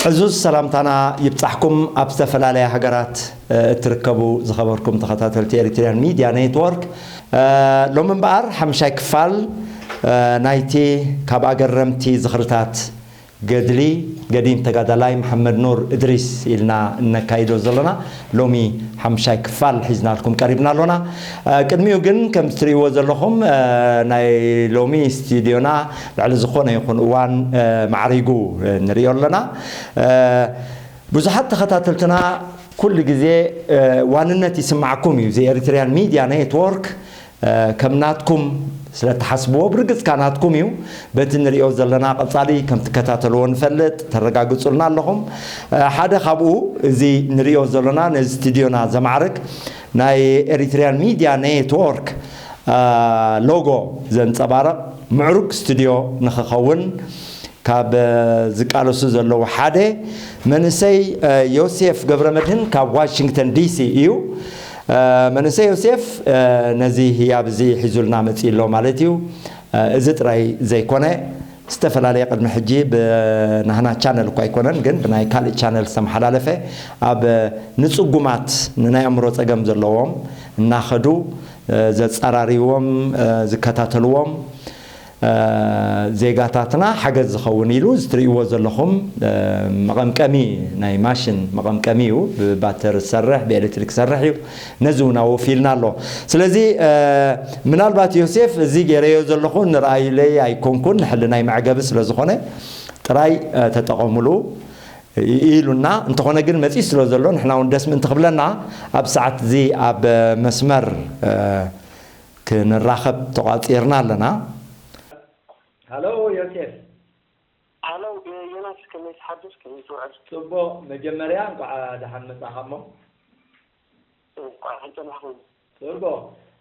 ዕዙዝ ሰላምታና ይብጻሕኩም። ኣብ ዝተፈላለያ ሃገራት፣ እ፣ እትርከቡ ዝኸበርኩም ተኸታተልቲ ኤሪትሪያን ሚድያ ኔትወርክ፣ እ፣ ሎሚ እምበኣር ሓምሻይ ክፋል፣ እ፣ ናይቲ ካብ ኣገረምቲ ዝኽርታት ገድሊ ገዲም ተጋዳላይ መሓመድ ኑር እድሪስ ኢልና እነካይዶ ዘለና ሎሚ ሓምሻይ ክፋል ሒዝናልኩም ቀሪብና ኣሎና። እ፣ ቅድሚኡ ግን ከም እትርእይዎ ዘለኹም፣ እ፣ ናይ ሎሚ ስቱድዮና ልዕሊ ዝኾነ ይኹን እዋን፣ እ፣ ማዕሪጉ፣ እ፣ ንርእዮ ኣለና። እ፣ ብዙሓት ተኸታተልትና ኩሉ ግዜ፣ እ፣ ዋንነት ይስማዓኩም እዩ። እዚ ኤሪትሪያን ሚድያ ኔትወርክ፣ እ፣ ከም ናትኩም ስለ እትሓስብዎ ብርግጽ ከኣ ናትኩም እዩ። በቲ ንርእዮ ዘለና ቀጻሊ ከም ትከታተልዎ ንፈልጥ፣ ተረጋግጹልና ኣለኹም። እ፣ ሓደ ካብኡ እዚ ንርእዮ ዘለና ነዚ ስቱድዮና ዘማዕርግ ናይ ኤሪትሪያን ሚድያ ኔትወርክ፣ እ፣ ሎጎ ዘንጸባርቕ ምዕሩግ ስቱድዮ ንኽኸውን ካብ፣ እ፣ ዝቃለሱ ዘለዉ ሓደ መንእሰይ፣ እ፣ ዮሴፍ ገብረመድህን ካብ ዋሽንግተን ዲሲ እዩ። እ፣ መንእሰይ ዮሴፍ፣ እ፣ ነዚ ህያብ እዚ ሒዙልና መጺኡ ኣሎ ማለት እዩ። እ፣ እዚ ጥራይ ዘይኮነ፣ ዝተፈላለየ ቅድሚ ሕጂ ብናህና ቻነል እኳ ኣይኮነን፣ ግን ብናይ ካልእ ቻነል ዝተመሓላለፈ ኣብ ንጽጉማት ንናይ ኣእምሮ ጸገም ዘለዎም እናኸዱ፣ እ፣ ዘጻራርይዎም፣ እ፣ ዝከታተልዎም፣ እ፣ ዜጋታትና ሓገዝ ዝኸውን ኢሉ እዚ ትርእይዎ ዘለኹም፣ እ፣ መቐምቀሚ ናይ ማሽን መቐምቀሚ እዩ። ብባተር ዝሰርሕ፣ ብኤሌክትሪክ ዝሰርሕ እዩ። ነዚ እውን ኣወፊልና ኣሎ። ስለዚ፣ እ፣ ምናልባት ዮሴፍ፣ እዚ ገይረዮ ዘለኹ ንርኣዩለይ ኣይኮንኩን፣ ንሕልናይ መዕገቢ ስለ ዝኾነ ጥራይ፣ እ፣ ተጠቐሙሉ ኢ-፣ ኢሉና። እንተኾነ ግን መጺኡ ስለ ዘሎ ንሕና እውን ደስ ምእንቲ ክብለና ኣብ ሰዓት እዚ ኣብ መስመር፣ እ፣ ክንራኸብ ተቋጺርና ኣለና። ሃሎ ዮሴፍ። ሃሎ ዮናስ፣ ከመይ ትሓድር? ከመይ ትውዕል? ጽቡቕ። መጀመርያ እንኳዕ ደሓን መጻኻ እሞ። እንኳዕ ደሓን ጸናሕኩም። ጽቡቕ።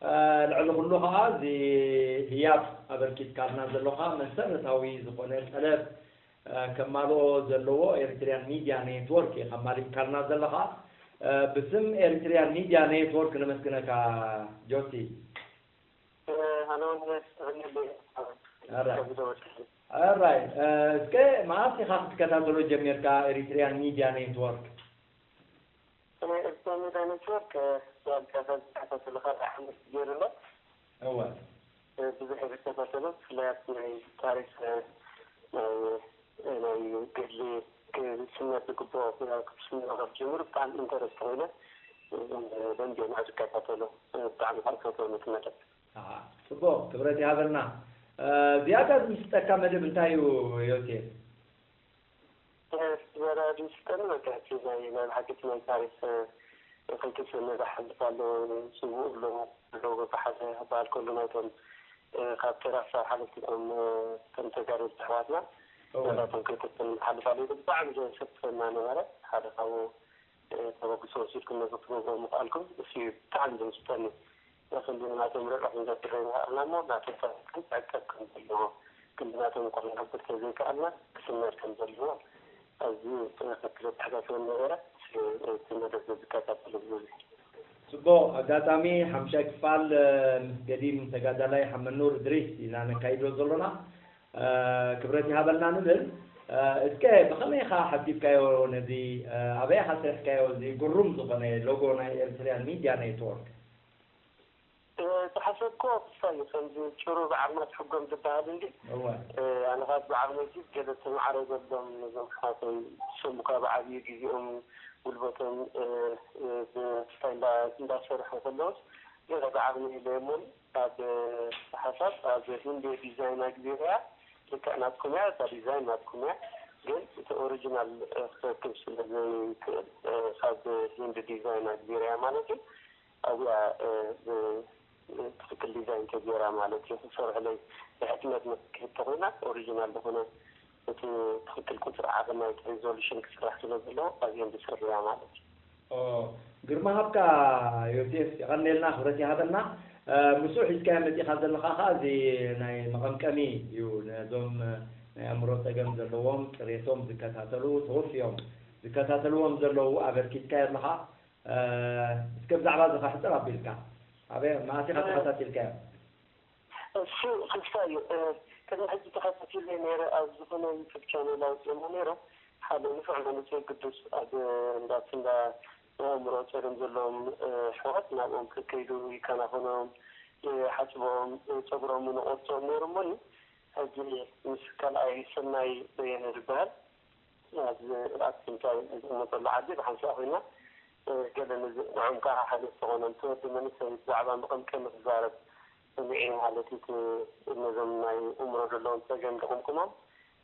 እ፣ ልዕሊ ኩሉ ኸኣ እዚ ህያብ ኣበርኪትካልና ዘለኻ መሰረታዊ ዝኾነ ጠለብ፣ እ፣ ከማልኦ ዘለዎ ኤሪትሪያን ሚድያ ኔትወርክ ኢኻ ኣማሊእካልና ዘለኻ። እ፣ ብስም ኤሪትሪያን ሚድያ ኔትወርክ ነመስግነካ ጆሲ። እ፣ ኣነ እውን የመስግነሉ እየ። ኣራይ። ከዚ ተወዲኡ። ኣራይ። እ፣ እስከ መዓስ ኢኻ ክትከታተሎ ጀሚርካ ኤሪትሪያን ሚድያ ኔትወርክ? ናይ ኤርትራ ሚድያ ኔትወርክ፣ እ፣ ዳርጋ ካብ ዝከታተሎ ካልኣይ ዓመት ገይሩ ኣሎ። እወ። እ፣ ብዙሕ እየ ዝከታተሎ፣ ብፍላይ ኣብቲ ናይ ታሪኽ፣ እ፣ ናይ፣ እ፣ ናይ ገድሊ ክስነድ ዝግብኦ ኩነታት ክስነድ ካብ ጀሚሩ ብጣዕሚ ኢንተረስት ኮይነ፣ እ፣ ደንቢ እየ ዝከታተሎ። እ፣ ብጣዕሚ ካብ ዝፈትዎም እቲ መደብ። ኣሃ፣ ጽቡቕ፣ ክብረት ይሃበልና። እ፣ ዝያዳ ዝምስጠካ መደብ እንታይ እዩ ዮሴፍ? እ፣ ዝያዳ ዝምስጠኒ በቃ እቲ ናይ፣ ናይ ብሓቂ እቲ ናይ ታሪኽ፣ እ፣ ክልተ ሰብ መዛሕልፍ ኣሎ፣ ጽውእ ኣሎ፣ ኣሎ በብሓደ ክበሃል ከሎ ናይቶም፣ እ፣ ካብ ተራ ክሳብ ሓለፍቲ እቶም፣ እ፣ እቶም ተጋደልቲ ኣሕዋትና እወ። ናታቶም ክልተ ሰብ መዛሕልፍ ኣሎ ኢሉ ብጣዕሚ ዘሰክፈና ነበረ። ሓደ ካብኡ፣ እ፣ ተበግሶ ወሲድኩም ነዚ ክትገብርዎ ምኽኣልኩም፣ እሱ እዩ ብጣዕሚ ዘምስጠኒ። ክንዲ ናቶም ርሕራሕ ክንገብር ዘይምኽኣልና እሞ፣ ናቶም ታሪኽ ክዕቀብ ከም ዘለዎ፣ ክንዲ ናቶም እኳ ክንገብር ተዘይከኣልና፣ ክስመር ከም ዘለዎ፣ ኣዝዩ ጥንክር ዘተሓሳስበኒ ነበረ። እቲ መደብ ዝከታተሎ ዝበዝሕ። ጽቡቕ። ኣጋጣሚ ሓምሻይ ክፋል፣ እ፣ ምስ ገዲም ተጋዳላይ ሓመኑር እድሪስ ኢና ነካይዶ ዘሎና። እ፣ ክብረት ይሃበልና ንብል። እ፣ እስከ ብኸመይ ኢኻ ሓሲብካዮ ነዚ፣ እ፣ ኣበይ ኢኻ ሰሪሕካዮ እዚ ግሩም ዝኾነ ሎጎ ናይ ኤርትርያን ሚድያ ኔትወርክ? እ፣ ዝሓሰብክዎ ክሳይ እዩ፣ ከምዚ ጭሩ ብዓርማት ሕጎም ዝበሃል እንዲ። እወ። እ፣ ኣነ ኻስ ብዓቕመይ ሲ ገለ ዝተማዕረ ዘሎም ነዞም ኣሕዋተይ ዝሰሙ ካብ ዓብዩ ግዜኦም ጉልበቶም፣ እ፣ እ፣ ብስታይ እንዳ-፣ እንዳሰርሑ ከለውስ ገለ ብዓቕመይ የለየሞን። ኣብ፣ እ፣ ሓሳብ ኣብ ህንዲ ዲዛይን ኣግቢረያ ልክዕ ናትኩም እያ፣ እታ ዲዛይን ናትኩም እያ። ግን እቲ ኦሪጂናል፣ እ፣ ክረክብ ስለ ዘይክእል፣ እ፣ ካብ ህንዲ ዲዛይን ኣግቢረያ ማለት እዩ። ኣብያ፣ እ፣ ብ-፣ ትኽክል ዲዛይን ተገይራ ማለት እዩ። ክሰርሕለይ ብሕትመት መክሕድ ተኾይና ኦሪጂናል ዝኾነ እቲ ትኽክል ቁፅሪ ዓቕን ናይቲ ሪዞሉሽን ክስራሕ ስለ ዘለዎ ኣብየን ዝስርያ ማለት እዩ። ኦ፣ ግርማ ሃብካ ዮሴፍ፣ የቐንየልና፣ ክብረት ይሃበልና። እ፣ ምስኡ ሒዝካዮ መጺኻ ዘለኻ ኸኣ፣ እዚ ናይ መቐምቀሚ እዩ። ነዞም፣ እ፣ ናይ ኣእምሮ ጸገም ዘለዎም፣ ጽሬቶም ዝከታተሉ፣ ተወፊዮም ዝከታተልዎም ዘለዉ ኣበርኪትካዮ ኣለኻ። እ፣ እስከ ብዛዕባ እዚ ኸሕጽር ኣቢልካ፣ ኣበይ፣ መዓስ ኢኻ ተኸታቲልካዮ? እሱ ተስፋ እዩ። እ፣ ቅድሚ ሕጂ ተኸታቲለ ነይረ። ኣብ ዝኾነ ዩቱብ ቻነል ኣውፅኦሞ ነይሮም። ሓደ ንፉዕ መንእሰይ ቅዱስ ኣብ እንዳ፣ እንዳ ናይ ኣእምሮ ፀገም ዘለዎም፣ እ፣ ኣሕዋት ናብኦም ከይዱ ይከናኸኖም፣ ይሓፅቦም፣ እ፣ ፀጉሮም እውን ይቆርፆም ነይሩ እሞኒ፣ ሕጂ ምስ ካልኣይ ሰናይ በየነ ዝበሃል ኣብ፣ ኣብ ጥንታዊ ዝቕመጠሉ ዓዲ ብሓንሳእ ኮይና፣ እ፣ ገለ ንዝ-፣ ንዖም ከዓ ሓገዝ ትኾኖም። እቲ ወዲ መንእሰይ ብዛዕባ መቐምቀሚ ክዛረብ ሰሚዐ ማለት እዩ። እቲ ነዞም ናይ እምሮ ዘለዎም ጸገም ዝቕምቅሞም፣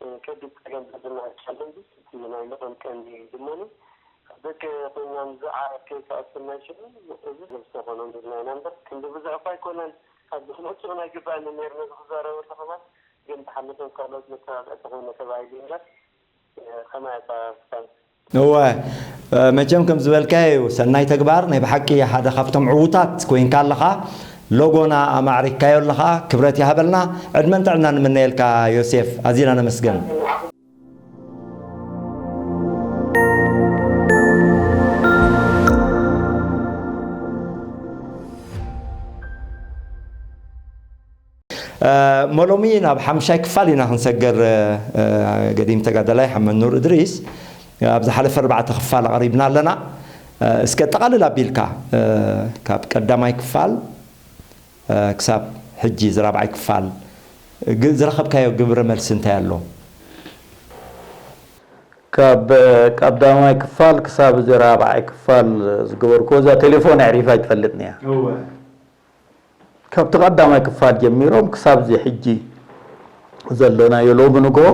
እ፣ ከቢድ ጸገም ዝብልና ቻለንጅ እቲ ናይ መቐምቀሚ ድሞኒ ደቂ ኮይኖም ዝዓረፍ ከይተኣስና ሽዑ እዚ ሰብ ዝኾኖም ዝብልና ኢና እምበር ክንዲ ብዙሕ እኳ ኣይኮነን። ኣብዚ ክመጽኡና ይግባእኒ ነይሩ ነዚ ክዛረበሉ ከማን ግን ተሓልፎም ካልኦት መተባብዕቲ ኮይነ ተባሂሉ እምበር፣ እ፣ ከማይ ኣጻራርፍታ እዩ። እወ፣ እ፣ መቸም ከም ዝበልካዮ እዩ፣ ሰናይ ተግባር ናይ ብሓቂ ሓደ ካብቶም ዕዉታት ኮይንካ ኣለኻ። ሎጎና ኣማዕሪግካዮ ኣለኻ፣ ክብረት ይሃበልና። ዕድመን ጥዕናን ንምነየልካ ዮሴፍ፣ ኣዚና ነመስግን። እ፣ መሎሚ ናብ ሓምሻይ ክፋል ኢና ክንሰገር፣ እ፣ እ፣ ገዲም ተጋዳላይ ሓመድ ኑር እድሪስ፣ ኣብ ዝሓለፈ ኣርባዕተ ክፋል ኣቕሪብና ኣለና። እ፣ እስከ ጠቓልል ኣቢልካ፣ እ፣ ካብ ቀዳማይ ክፋል፣ እ፣ ክሳብ ሕጂ እዚ ራብዓይ ክፋል ግ-፣ ዝረኸብካዮ ግብረ መልሲ እንታይ ኣሎ? ካብ ቀዳማይ ክፋል ክሳብ እዚ ራብዓይ ክፋል ዝገበርኩዎ፣ እዛ ቴሌፎን ኣዕሪፋ ኣይትፈልጥን እያ። እወ። ካብቲ ቀዳማይ ክፋል ጀሚሮም ክሳብ እዚ ሕጂ ዘሎናዮ ሎሚ ንግሆ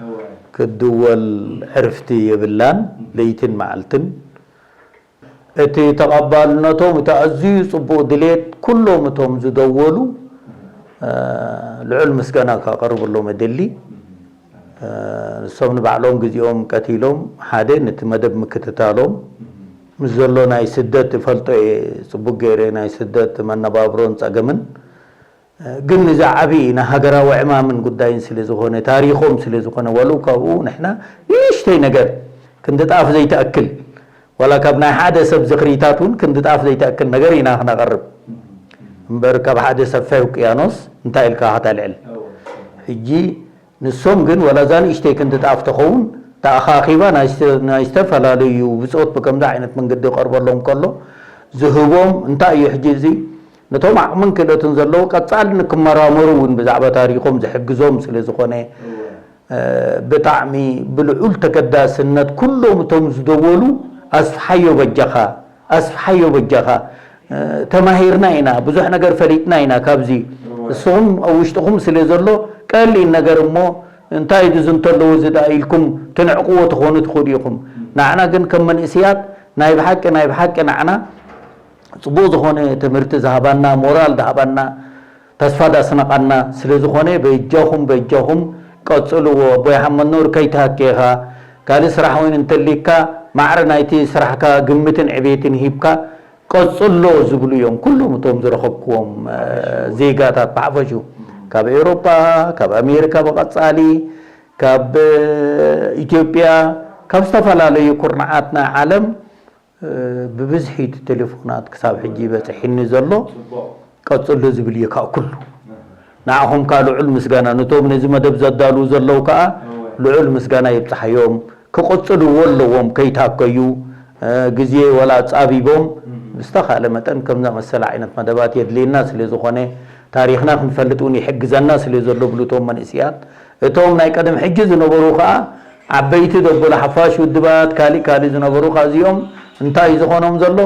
እወ። ክድወል ዕርፍቲ የብላን፣ ለይትን መዓልትን። እቲ ተቐባልነቶም፣ እቲ ኣዝዩ ጽቡቕ ድሌት፣ ኩሎም እቶም ዝደወሉ፣ እ፣ ልዑል ምስጋና ከቕርበሎም እደሊ። እ፣ ንሶም ንባዕሎም ግዜኦም ቀቲሎም፣ ሓደ ነቲ መደብ ምክትታሎም፣ ምስ ዘሎ ናይ ስደት እፈልጦ እየ፣ ጽቡቕ ገይረ ናይ ስደት መነባብሮን ጸገምን። ግን እዚ ዓቢ ናይ ሃገራዊ ዕማምን ጉዳይን ስለ ዝኾነ፣ ታሪኾም ስለ ዝኾነ፣ ዋላኡ ካብኡ ንሕና ንእሽተይ ነገር ክንዲ ጣፍ ዘይትኣክል፣ ዋላ ካብ ናይ ሓደ ሰብ ዝኽሪታት እውን ክንዲ ጣፍ ዘይትኣክል ነገር ኢና ክነቕርብ እምበር፣ ካብ ሓደ ሰፊሕ ውቅያኖስ እንታይ ኢልካ ከተልዕል? ሕጂ ንሶም ግን ዋላ እዛ ንእሽተይ ክንዲ ጣፍ ተኸውን ተኣኻኺባ ናይ ዝተ-፣ ናይ ዝተፈላለዩ ብጾት ብከምዚ ዓይነት መንገዲ ይቐርበሎም ከሎ ዝህቦም እንታይ እዩ? ሕጂ እዚ ነቶም ዓቕምን ክእለትን ዘለዎ ቀጻሊ ንክመራመሩ እውን ብዛዕባ ታሪኾም ዝሕግዞም ስለ ዝኾነ፣ እወ። እ፣ ብጣዕሚ ብልዑል ተገዳስነት ኩሎም እቶም ዝደወሉ ኣስፍሓዮ በጃኻ፣ ኣስፍሓዮ በጃኻ፣ እ፣ ተማሂርና ኢና፣ ብዙሕ ነገር ፈሊጥና ኢና ካብዚ። እወ። ንስኹም ኣብ ውሽጥኹም ስለ ዘሎ ቀሊል ነገር እሞ እንታይ ድዚ እንተለዎ እዚ ደኣ ኢልኩም ትንዕቅዎ ትኾኑ ትኽእሉ ኢኹም። ንዓና ግን ከም መንእስያት ናይ ብሓቂ፣ ናይ ብሓቂ ንዓና ጽቡቕ ዝኾነ ትምህርቲ ዝሃባና፣ ሞራል ዝሃባና፣ ተስፋ ዳስነቓና ስለ ዝኾነ በጃኹም፣ በጃኹም ቀጽልዎ። ኣቦይ ሓመድ ኑር ከይትሃኬኻ፣ ካልእ ስራሕ እውን እንተሊካ ማዕረ ናይቲ ስራሕካ ግምትን ዕቤትን ሂብካ ቀጽሎ ዝብሉ እዮም። ኩሎም እቶም ዝረኸብክዎም፣ እ፣ ዜጋታት ብሓፈሹ ካብ ኤውሮጳ፣ ካብ ኣሜሪካ ብቐጻሊ፣ ካብ፣ እ፣ ኢትዮጵያ፣ ካብ ዝተፈላለዩ ኩርናዓት ናይ ዓለም እ፣ ብብዝሒ እቲ ቴሌፎናት ክሳብ ሕጂ በጺሒኒ ዘሎ፣ ጽቡቕ። ቀጽሎ ዝብል እየ ከኣ ኩሉ። እህ። ንዓኹም ከኣ ልዑል ምስጋና፣ ነቶም ነዚ መደብ ዘዳልዉ ዘለዉ ከኣ እወ። ልዑል ምስጋና ይብጽሓዮም። ክቕጽልዎ ኣለዎም፣ ከይታከዩ፣ እ፣ ግዜ ወላ ኣጻቢቦም፣ እህ። ብዝተኻእለ መጠን ከምዛ መሰል ዓይነት መደባት የድልየና ስለ ዝኾነ፣ ታሪኽና ክንፈልጥ እውን ይሕግዘና ስለ ዘሎ ብሉቶም መንእስያት፣ እቶም ናይ ቀደም ሕጂ ዝነበሩ ከኣ ዓበይቲ ደበሎ ሓፋሽ ውድባት፣ ካሊእ ካሊእ ዝነበሩ ከኣ እዚኦም እንታይ እዩ ዝኾኖም ዘሎ?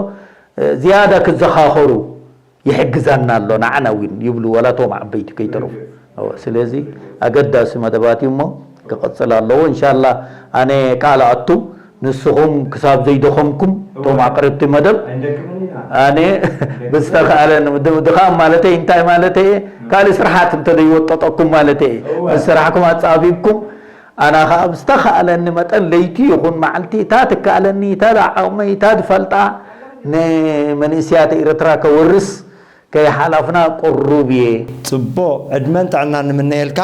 እ፣ ዝያዳ ክዘኻኸሩ ይሕግዘና ኣሎ፣ ንዓና እውን ይብሉ፣ ዋላ እቶም ዓበይቲ ከይተረፉ። እወ፣ ስለዚ ኣገዳሲ መደባት እዩ እሞ ክቕጽል ኣለዎ። እንሻላ ኣነ ቃል ኣቱ፣ ንስኹም ክሳብ ዘይደኸምኩም፣ እቶም እወ። ኣቕረብቲ መደብ፣ ኣይንደክምን ኢና። ኣነ ኣይንደክምን። ብዝተኻእለ ን-፣ ድ-፣ ድኻም ማለተይ እንታይ ማለተይ እየ? እም። ካልእ ስራሓት እንተዘይወጠጠኩም ማለተይ እየ። እወ። ምስ ስራሕኩም ኣጻቢብኩም፣ ኣና ኸዓ ብዝተኻእለኒ መጠን ለይቲ ይኹን መዓልቲ እታ ትከኣለኒ፣ እታ ዓቕመይ፣ እታ ዝፈልጣ ንመንእስያት ኤርትራ ከወርስ ከይሓላፍና ቅሩብ እየ። ጽቡቕ፣ ዕድመን ጥዕናን ንምነየልካ።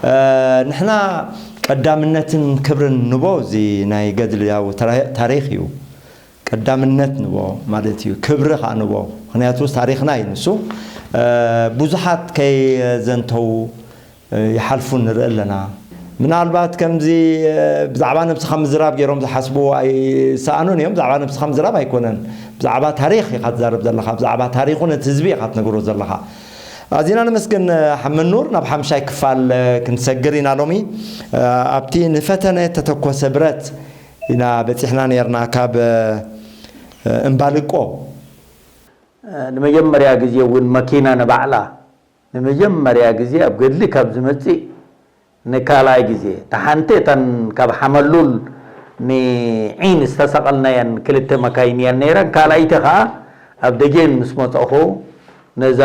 እ፣ ንሕና ቀዳምነትን ክብርን ንቦ፣ እዚ ናይ ገድላዊ ታሪ-፣ ታሪኽ እዩ። ቀዳምነት ንቦ ማለት እዩ፣ ክብሪ ኸዓ ንቦ። ምኽንያቱ ታሪኽና እዩ ንሱ። እ፣ ብዙሓት ከይዘንተው ይሓልፉ ንርኢ ኣለና። ምናልባት ከምዚ፣ እ፣ ብዛዕባ ነብስኻ ምዝራብ ገይሮም ዝሓስቡ ኣይሰኣኑን እዮም። ብዛዕባ ነብስኻ ምዝራብ ኣይኮነን። ብዛዕባ ታሪኽ ኢኻ ትዛረብ ዘለኻ። ብዛዕባ ታሪኹ ነቲ ህዝቢ ኢኻ ትነግሮ ዘለኻ። ኣዚና ነመስግን፣ እ፣ ሓመድ ኑር። ናብ ሓምሻይ ክፋል፣ እ፣ ክንሰግር ኢና ሎሚ። እ፣ ኣብቲ ንፈተነ ተተኮሰ ብረት ኢና በጺሕና ነይርና ካብ፣ እ፣ እምባልቆ። እ፣ ንመጀመርያ ግዜ እውን መኪና ንባዕላ ንመጀመርያ ግዜ ኣብ ገድሊ ካብ ዝመጽእ ንካልኣይ ግዜ፣ እታ ሓንቲ እተን ካብ ሓመሉል ንዒን ዝተሰቐልናየን ክልተ መካይን እየን ነይረን። ካልኣይቲ ኸኣ ኣብ ደጀን ምስ መጸኹ ነዛ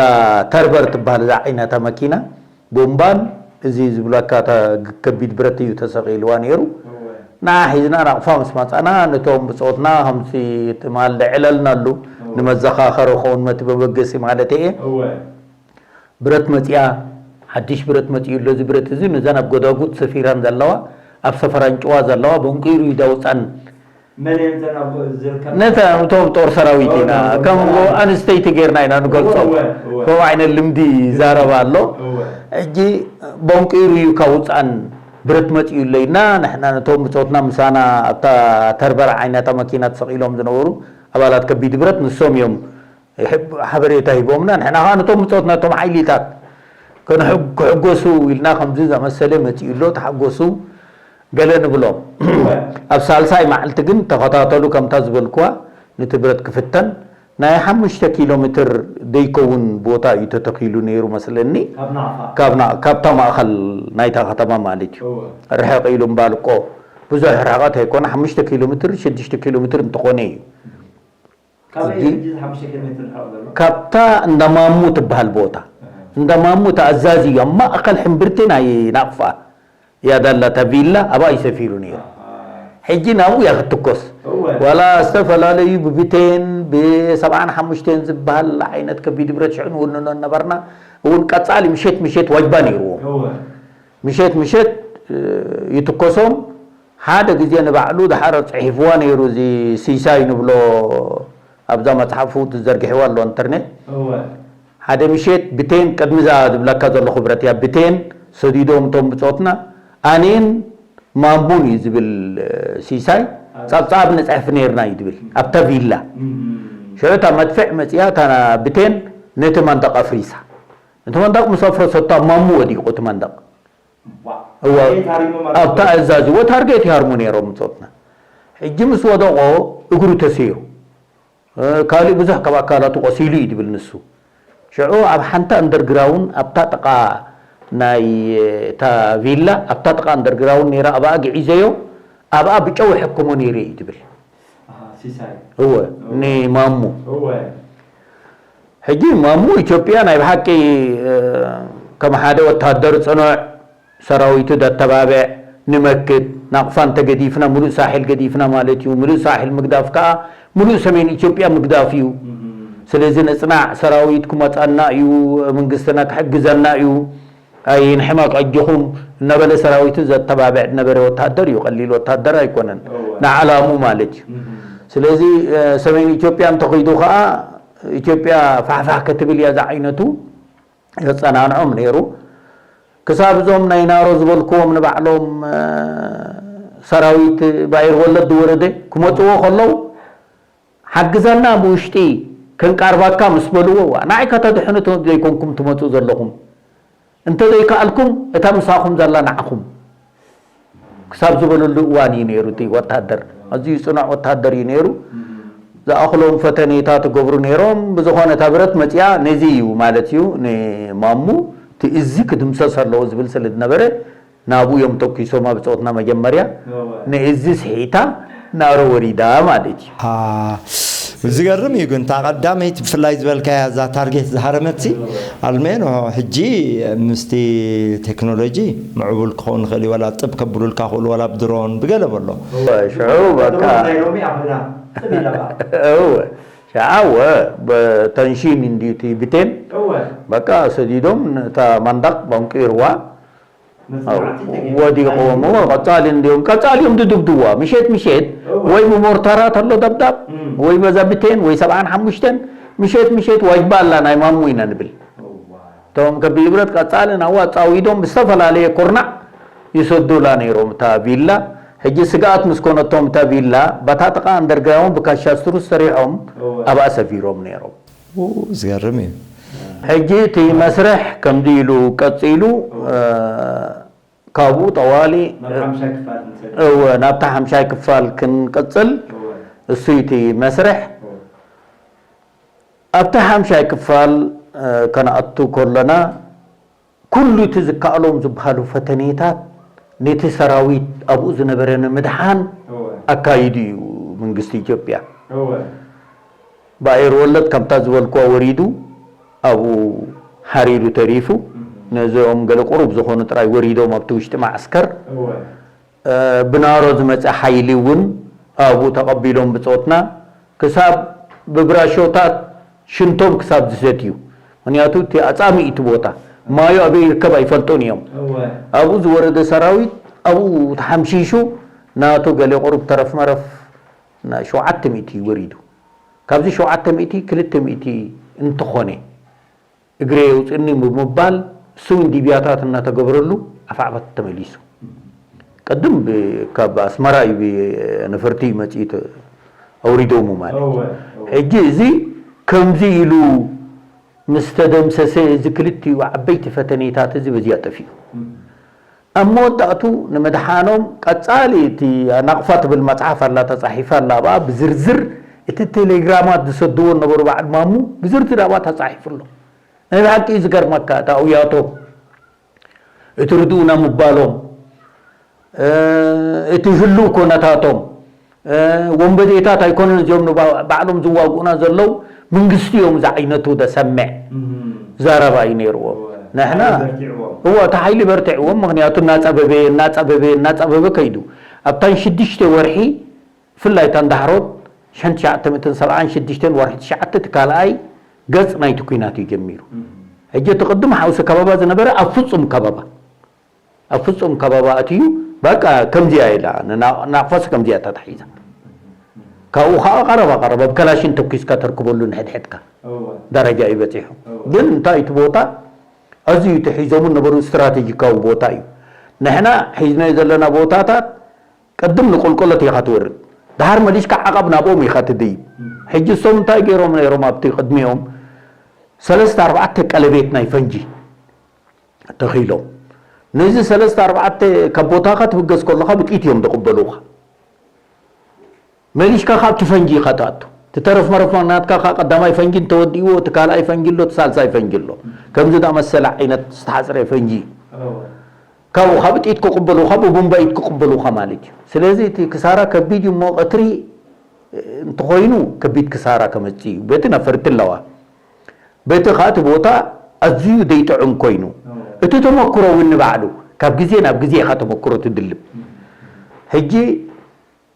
ተርበር ትበሃል እዛ ዓይነታ መኪና፣ ቦምባን እዚ ዝብለካ እታ ከቢድ ብረት እዩ ተሰቒልዋ ነይሩ። እወ። ንዓ ሒዝና ናቕፋ ምስ መጻና፣ ነቶም ብጾትና ከምቲ ትማል ዘዕለልናሉ፣ እወ። ንመዘኻኸሪ ክኸውን መቲ መበገሲ ማለት እየ። እወ። ብረት መጺኣ፣ ሓድሽ ብረት መጺኡ ኣሎ። እዚ ብረት እዚ ነዘን ኣብ ጎዳጉድ ሰፊረን ዘለዋ፣ ኣብ ሰፈራንጭዋ ዘለዋ በንቂሩ እዩ ዳውጻን። መን እየን እተን ኣብኡ ዝርከባ? ነተን እቶም ጦር ሰራዊት ኦ፣ ኢና፣ እቶም ከም ጦር ሰራዊት። ኣንስተይቲ ጌርና ኢና ንገልጾም። እወ፣ እወ። ከምኡ ዓይነት ልምዲ ይዛረብ ኣሎ። እወ። ሕጂ በንቂሩ እዩ ካውጻን ብረት መጺኡ ኣሎ ኢልና፣ ንሕና ነቶም ብጾትና ምሳና ኣብታ ተርበራ ዓይነታ መኪና ተሰቒሎም ዝነበሩ ኣባላት ከቢድ ብረት ንሶም እዮም። ይሕብ-፣ ሓበሬታ ሂቦምና፣ ንሕና ኸዓ ነቶም ብጾትና፣ ነቶም ሓይሊታት ክንሕግ-፣ ክሕጎሱ ኢልና ከምዚ ዝኣመሰለ መጺኡ ኣሎ፣ ተሓጎሱ፣ ገለ ንብሎም። እወ። ኣብ ሳልሳይ መዓልቲ ግን ተኸታተሉ፣ ከምታ ዝበልኩዋ፣ ነቲ ብረት ክፍተን፣ ናይ ሓሙሽተ ኪሎ ሜትር ዘይከውን ቦታ እዩ ተተኺሉ ነይሩ መስለኒ። ካብ ናቕፋ? ካብ ና-፣ ካብታ ማእኸል ናይታ ከተማ ማለት እዩ። እወ። ርሕቕ ኢሉ እምባልቆ፣ ብዙሕ ርሕቐት ኣይኮነ፣ ሓሙሽተ ኪሎ ሜትር፣ ሽዱሽተ ኪሎ ሜትር እንተኾነ እዩ። ካበይ ሕጂ፣ እዩ እዚ ሓሙሽተ ኪሎ ሜትር ርሕቕ ዘሎ? ካብታ እንዳ ማሙ ትበሃል ቦታ። ኣሃ። እንዳ ማሙ እቲ ኣዛዚ እዩ፣ ኣብ ማእከል ሕምብርቲ ናይ ናቕፋ እያ ዳላ እታ ቪላ፣ ኣብኣ እዩ ሰፊሩ ነይሩ። ኣሃ። ሕጂ ናብኡ እያ ክትትኮስ። እወ። ዋላ ዝተፈላለዩ ብብቴን፣ ብሰብዓን ሓሙሽተን ዝበሃል ዓይነት ከቢድ ብረት ሽዑ ንውንኖ ነበርና፣ እውን ቀጻሊ ምሸት ምሸት ዋጅባ ነይርዎም። እወ። ምሸት ምሸት፣ እ፣ ይትኮሶም። ሓደ ግዜ ንባዕሉ ድሓር ጽሒፍዋ ነይሩ፣ እዚ ሲሳይ ንብሎ ኣብዛ መጽሓፉ ዘርጊሕዋ ኣሎ ኢንተርኔት። እወ። ሓደ ምሸት ብቴን፣ ቅድሚ እዛ ዝብለካ ዘለኹ ብረት እያ፣ ብቴን ሰዲዶም እቶም ብጾትና፣ ኣኔን ማንቡን እዩ ዝብል፣ እ፣ ሲሳይ፣ ኣብ ጻብጻብ ንጽሕፍ ነይርና እዩ ዝብል፣ ኣብታ ቪላ። እም። ሽዑ እታ መድፍዕ መጺኣ፣ እታ ብቴን ነቲ መንደቕ ኣፍሪሳ። እቲ መንደቕ ምስ ኣፍረሰቶ፣ ኣብ ማሙ ወዲቑ እቲ መንደቕ። ዋ። እወ። ታሪሞ ማለት ኣብታ ነው። ኣዛዚ፣ እወ፣ ታርጌት ይሃርሙ ነይሮም ብጾትና። ሕጂ ምስ ወደቖ እግሩ ተሰይሩ። እ፣ ካልእ ብዙሕ ካብ ኣካላቱ ቆሲሉ እዩ ዝብል ንሱ። ሽዑ ኣብ ሓንቲ ኣንደርግራውን ኣብታ ጥቓ ናይ እታ ቪላ፣ ኣብታ ጥቓ ኣንደርግራውን ነይራ፣ ኣብኣ ግዒዘዮ፣ ኣብኣ ብጨው ሕክሞ ነይረ እዩ ዝብል። ኣሃ፣ ሲሳይ። እወ፣ እወ። ንማሙ። እወ። ሕጂ ማሙ ኢትዮጵያ ናይ ብሓቂ፣ እ፣ ከም ሓደ ወታደር ጽኑዕ፣ ሰራዊቱ ዘተባብዕ፣ ንመክት፣ ናቕፋ እንተገዲፍና፣ ምሉእ ሳሕል ገዲፍና ማለት እዩ። ምሉእ ሳሕል ምግዳፍ ከኣ፣ ምሉእ ሰሜን ኢትዮጵያ ምግዳፍ እዩ። እም። ስለዚ ንጽናዕ፣ ሰራዊት ክመጻና እዩ፣ መንግስትና ክሕግዘና እዩ። ኣይ፣ ንሕመቕ ኣጆኹም እናበለ ሰራዊቱ ዘተባብዕ ዝነበረ ወታደር እዩ፣ ቀሊል ወታደር ኣይኮነን፣ እወ። ንዓላሙ ማለት እዩ። እም። ስለዚ፣ እ፣ ሰሜን ኢትዮጵያ እንተኸይዱ ኸኣ፣ ኢትዮጵያ ፋሕፋሕ ክትብል እያ ዝዓይነቱ የጸናንዖም ነይሩ። ክሳብ እዞም ናይ ናሮ ዝበልክዎም ንባዕሎም፣ እ፣ ሰራዊት ባይር ወለድ ዝወረደ ክመጽዎ ከለዉ፣ ሓግዘና ብውሽጢ ክንቃርባካ ምስ በልዎ፣ "ዋ፣ ንዓይ ከተድሕኑ ተ-፣ ዘይኮንኩም ትመጹ ዘለኹም። እንተ ዘይከኣልኩም፣ እታ ምሳኹም ዘላ ንዓኹም" ክሳብ ዝበለሉ እዋን እዩ ነይሩ እቲ ወታደር። ኣዝዩ ጽኑዕ ወታደር እዩ ነይሩ። ዝኣኽሎም ፈተኔታት ይገብሩ ነይሮም። ብዝኾነ እታ ብረት መጺኣ ነዚ እዩ ማለት እዩ፣ ንማሙ እቲ እዚ ክድምሰስ ኣለዎ ዝብል ስለ ዝነበረ፣ ናብኡ እዮም ተኲሶም ኣብ ጾትና መጀመርያ። እወ። ንእዚ ስሒታ ናሮ ወሪዳ ማለት እዩ። አ፣ ዝገርም እዩ ግን፣ እታ ቀዳመይቲ ብፍላይ ዝበልካያ እዛ ታርጌት ዝሃረመትሲ፣ ኣልሜኖ ሕጂ ምስቲ ቴክኖሎጂ ምዕቡል ክኸውን ይኽእል እዩ፣ ዋላ ጥብ ከብሉልካ ክእሉ፣ ዋላ ብድሮን ብገለ በሎ። ሽዑ በቃ ናይ ሎሚ ኣበና ጥብ ኢላ በኣ። እወ ሸዓወ በተንሺን እንዲቲ ብቴን እወ በቃ ሰዲዶም ነታ ማንዳቅ ባንቂርዋ መጽናዕቲ ተገይሩ። ወዲቆም ቀጻሊ እንዲዮም ቀጻሊ እዮም ድድብድዋ ምሸት ምሸት ወይ ብሞርታራት ኣሎ ደብዳብ እም። ወይ በዛ ብቴን ወይ ሰብዓን ሓሙሽተን ምሸት ምሸት ዋጅባ ኣላ ናይ ማሙ ኢና ንብል እዋ እቶም ከቢድ ብረት ቀጻሊ ናዋ ጻዊዶም ብዝተፈላለየ ኩርናዕ ይሰዱላ ነይሮም እታ ቪላ ሕጂ ስግኣት ምስ ኮነቶም እታ ቪላ ባታ ጥቓ ኣንደርግራውንድ ብካሻስትሩ ሰሪሖም እወ። ኣብኣ ሰፊሮም ነይሮም ኡ፣ ዝገርም እዩ። ሕጂ እቲ መስርሕ ከምዚ ኢሉ ቀፂሉ እ፣ ካብኡ ጠዋሊ ናብ ሓምሻይ ክፋል ንሰግር እወ ናብታ ሓምሻይ ክፋል ክንቅፅል እወ እሱ እቲ መስርሕ እወ ኣብቲ ሓምሻይ ክፋል እ፣ ከነኣቱ ከለና ኩሉ እቲ ዝከኣሎም ዝበሃሉ ፈተኔታት ነቲ ሰራዊት ኣብኡ ዝነበረ ንምድሓን እወ ኣካይዱ እዩ መንግስቲ ኢትዮጵያ እወ ብኣየር ወለድ ከምታ ዝበልኩዋ ወሪዱ ኣብኡ ሓሪሩ ተሪፉ ነዚኦም ገለ ቁሩብ ዝኾኑ ጥራይ ወሪዶም ኣብቲ ውሽጢ ማዕስከር እወ እ፣ ብናሮ ዝመፀ ሓይሊ እውን ኣብኡ ተቐቢሎም ብፆትና ክሳብ ብብራሾታት ሽንቶም ክሳብ ዝሰትዩ ምክንያቱ እቲ ኣፃሚ እቲ ቦታ ማዩ ኣበይ ይርከብ ኣይፈልጡን እዮም እወ ኣብኡ ዝወረደ ሰራዊት ኣብኡ ተሓምሺሹ ናቱ ገለ ቁሩብ ተረፍ መረፍ ና ሸውዓተ ሚእቲ ወሪዱ ካብዚ ሸውዓተ ሚእቲ ክልተ ሚእቲ እንተኾነ እግረ የውፅእኒ ብምባል እሱ እውን ዲብያታት እናተገበረሉ ኣፋዕባት ተመሊሱ ቅድም ብ- ካብ ኣስመራ እዩ ብ- ነፈርቲ መፅኡ ተ- ኣውሪዶሙ ማለት እዩ እወ ሕጂ እዚ ከምዚ ኢሉ ምስ ተደምሰሰ እዚ ክልቲኡ ዓበይቲ ፈተኔታት እዚ በዚያ ጠፊኡ ኣብ መወዳእቱ ንምድሓኖም ቀፃሊ እቲ ናቕፋ ትብል መፅሓፍ ኣላ ተፃሒፋ ኣላ ኣብኣ ብዝርዝር እቲ ቴሌግራማት ዝሰድዎ ነበሩ በዓል ማሙ ብዝርዝር ኣብኣ ተፃሒፉ ኣሎ ናይ ብሓቂ እዩ ዝገርመካ እቲ ኣውያቶም እቲ ርድኡና ምባሎም እቲ ህልው ኮነታቶም ወንበዴታት ኣይኮነን እዚኦም ባዕሎም ዝዋግኡና ዘለዉ መንግስቲ እዮም ዝዓይነቱ ዘሰምዕ ዘረባ እዩ ነይርዎም ንሕና እዎ እቲ ሓይሊ በርትዕዎም ምክንያቱ እናፀበበ እናፀበበ እናፀበበ ከይዱ ኣብታን ሽዱሽተ ወርሒ ብፍላይ እታ እንዳሕሮት ሸን ትሽዓተ ሚእትን ሰብዓን ሽዱሽተን ወርሒ ትሽዓተ እቲ ካልኣይ ገፅ ናይቲ ኲናት እዩ ጀሚሩ ሕጂ እቲ ቅድም ሓውሲ ከበባ ዝነበረ ኣብ ፍፁም ከበባ ኣብ ፍፁም ከበባ ኣትዩ በቃ ከምዚኣ ኢላ ናቕፋስ ከምዚኣ ተታሒዛ ካብኡ ከዓ ቀረባ ቀረባ ብከላሽን ተኩስካ ተርክበሉ ንሕድሕድካ ደረጃ እዩ በፂሑ ግን እንታይ እቲ ቦታ ኣዝዩ እቲ ሒዞሙ ነበሩ ስትራቴጂካዊ ቦታ እዩ ንሕና ሒዝናዮ ዘለና ቦታታት ቅድም ንቁልቁለት ኢኻ ትወርድ ድሓር መሊስካ ዓቐብ ናብኦም ኢኻ ትድይብ ሕጂ እሶም እንታይ ገይሮም ነይሮም ኣብቲ ቅድሚኦም ሰለስተ ኣርባዕተ ቀለቤት ናይ ፈንጂ ተኺሎም ነዚ ሰለስተ ኣርባዕተ ካብ ቦታኻ ትብገስ ከለኻ ብጥይት እዮም ዝቕበሉኻ መሊስካ ካብቲ ፈንጂ ኢኻ ትኣቱ ትተረፍ መረፍ ናትካ ካብ ቀዳማይ ፈንጂ እንተወዲእዎ እቲ ካልኣይ ፈንጂ ኣሎ እቲ ሳልሳይ ፈንጂ ኣሎ ከምዚ ዳመሰለ ዓይነት ዝተሓፅረ ፈንጂ እዩ ካብኡ ካብ ጥይት ክቕበሉኻ ብቡምባ ኢድ ክቕበሉኻ ማለት እዩ ስለዚ እቲ ክሳራ ከቢድ እዩ እሞ ቀትሪ እንተኾይኑ ከቢድ ክሳራ ከመፅእ እዩ በቲ ነፈርቲ ኣለዋ በቲ ከዓ እቲ ቦታ ኣዝዩ ዘይጥዑም ኮይኑ እቲ ተመክሮ እውን ንባዕሉ ካብ ግዜ ናብ ግዜ ኢኻ ተመክሮ ትድልብ ሕጂ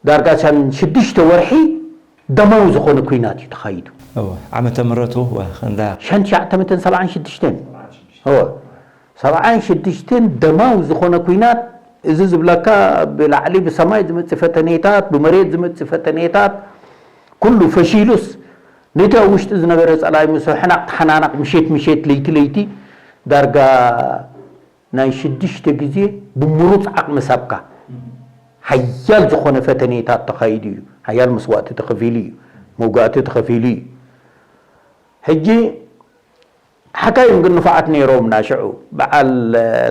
ዳርጋ ሻን ሽዱሽተ ወርሒ ደማዊ ዝኾነ ኩናት እዩ ተኻይዱ ዓመተ ምረቱ ክንዳ ሸን ትሽዓተ ሚእትን ሰብዓን ሽዱሽተን እወ ሰብዓን ሽዱሽተን ደማዊ ዝኾነ ኩናት እዚ ዝብለካ ብላዕሊ ብሰማይ ዝመፅእ ፈተኔታት ብመሬት ዝመፅእ ፈተኔታት ኩሉ ፈሺሉስ ነቲ ኣብ ውሽጢ ዝነበረ ፀላኢ ምስ ሕናቕ ተሓናናቕ ምሸት ምሸት ለይቲ ለይቲ ዳርጋ ናይ ሽዱሽተ ግዜ ብምሩፅ ዓቕሚ ሰብካ ሓያል ዝኾነ ፈተኔታት ተኻይዱ እዩ ሓያል መስዋእቲ ተኸፊሉ እዩ መውጋእቲ ተኸፊሉ እዩ ሕጂ ሓካይም ግን ንፉዓት ነይሮም ናሽዑ በዓል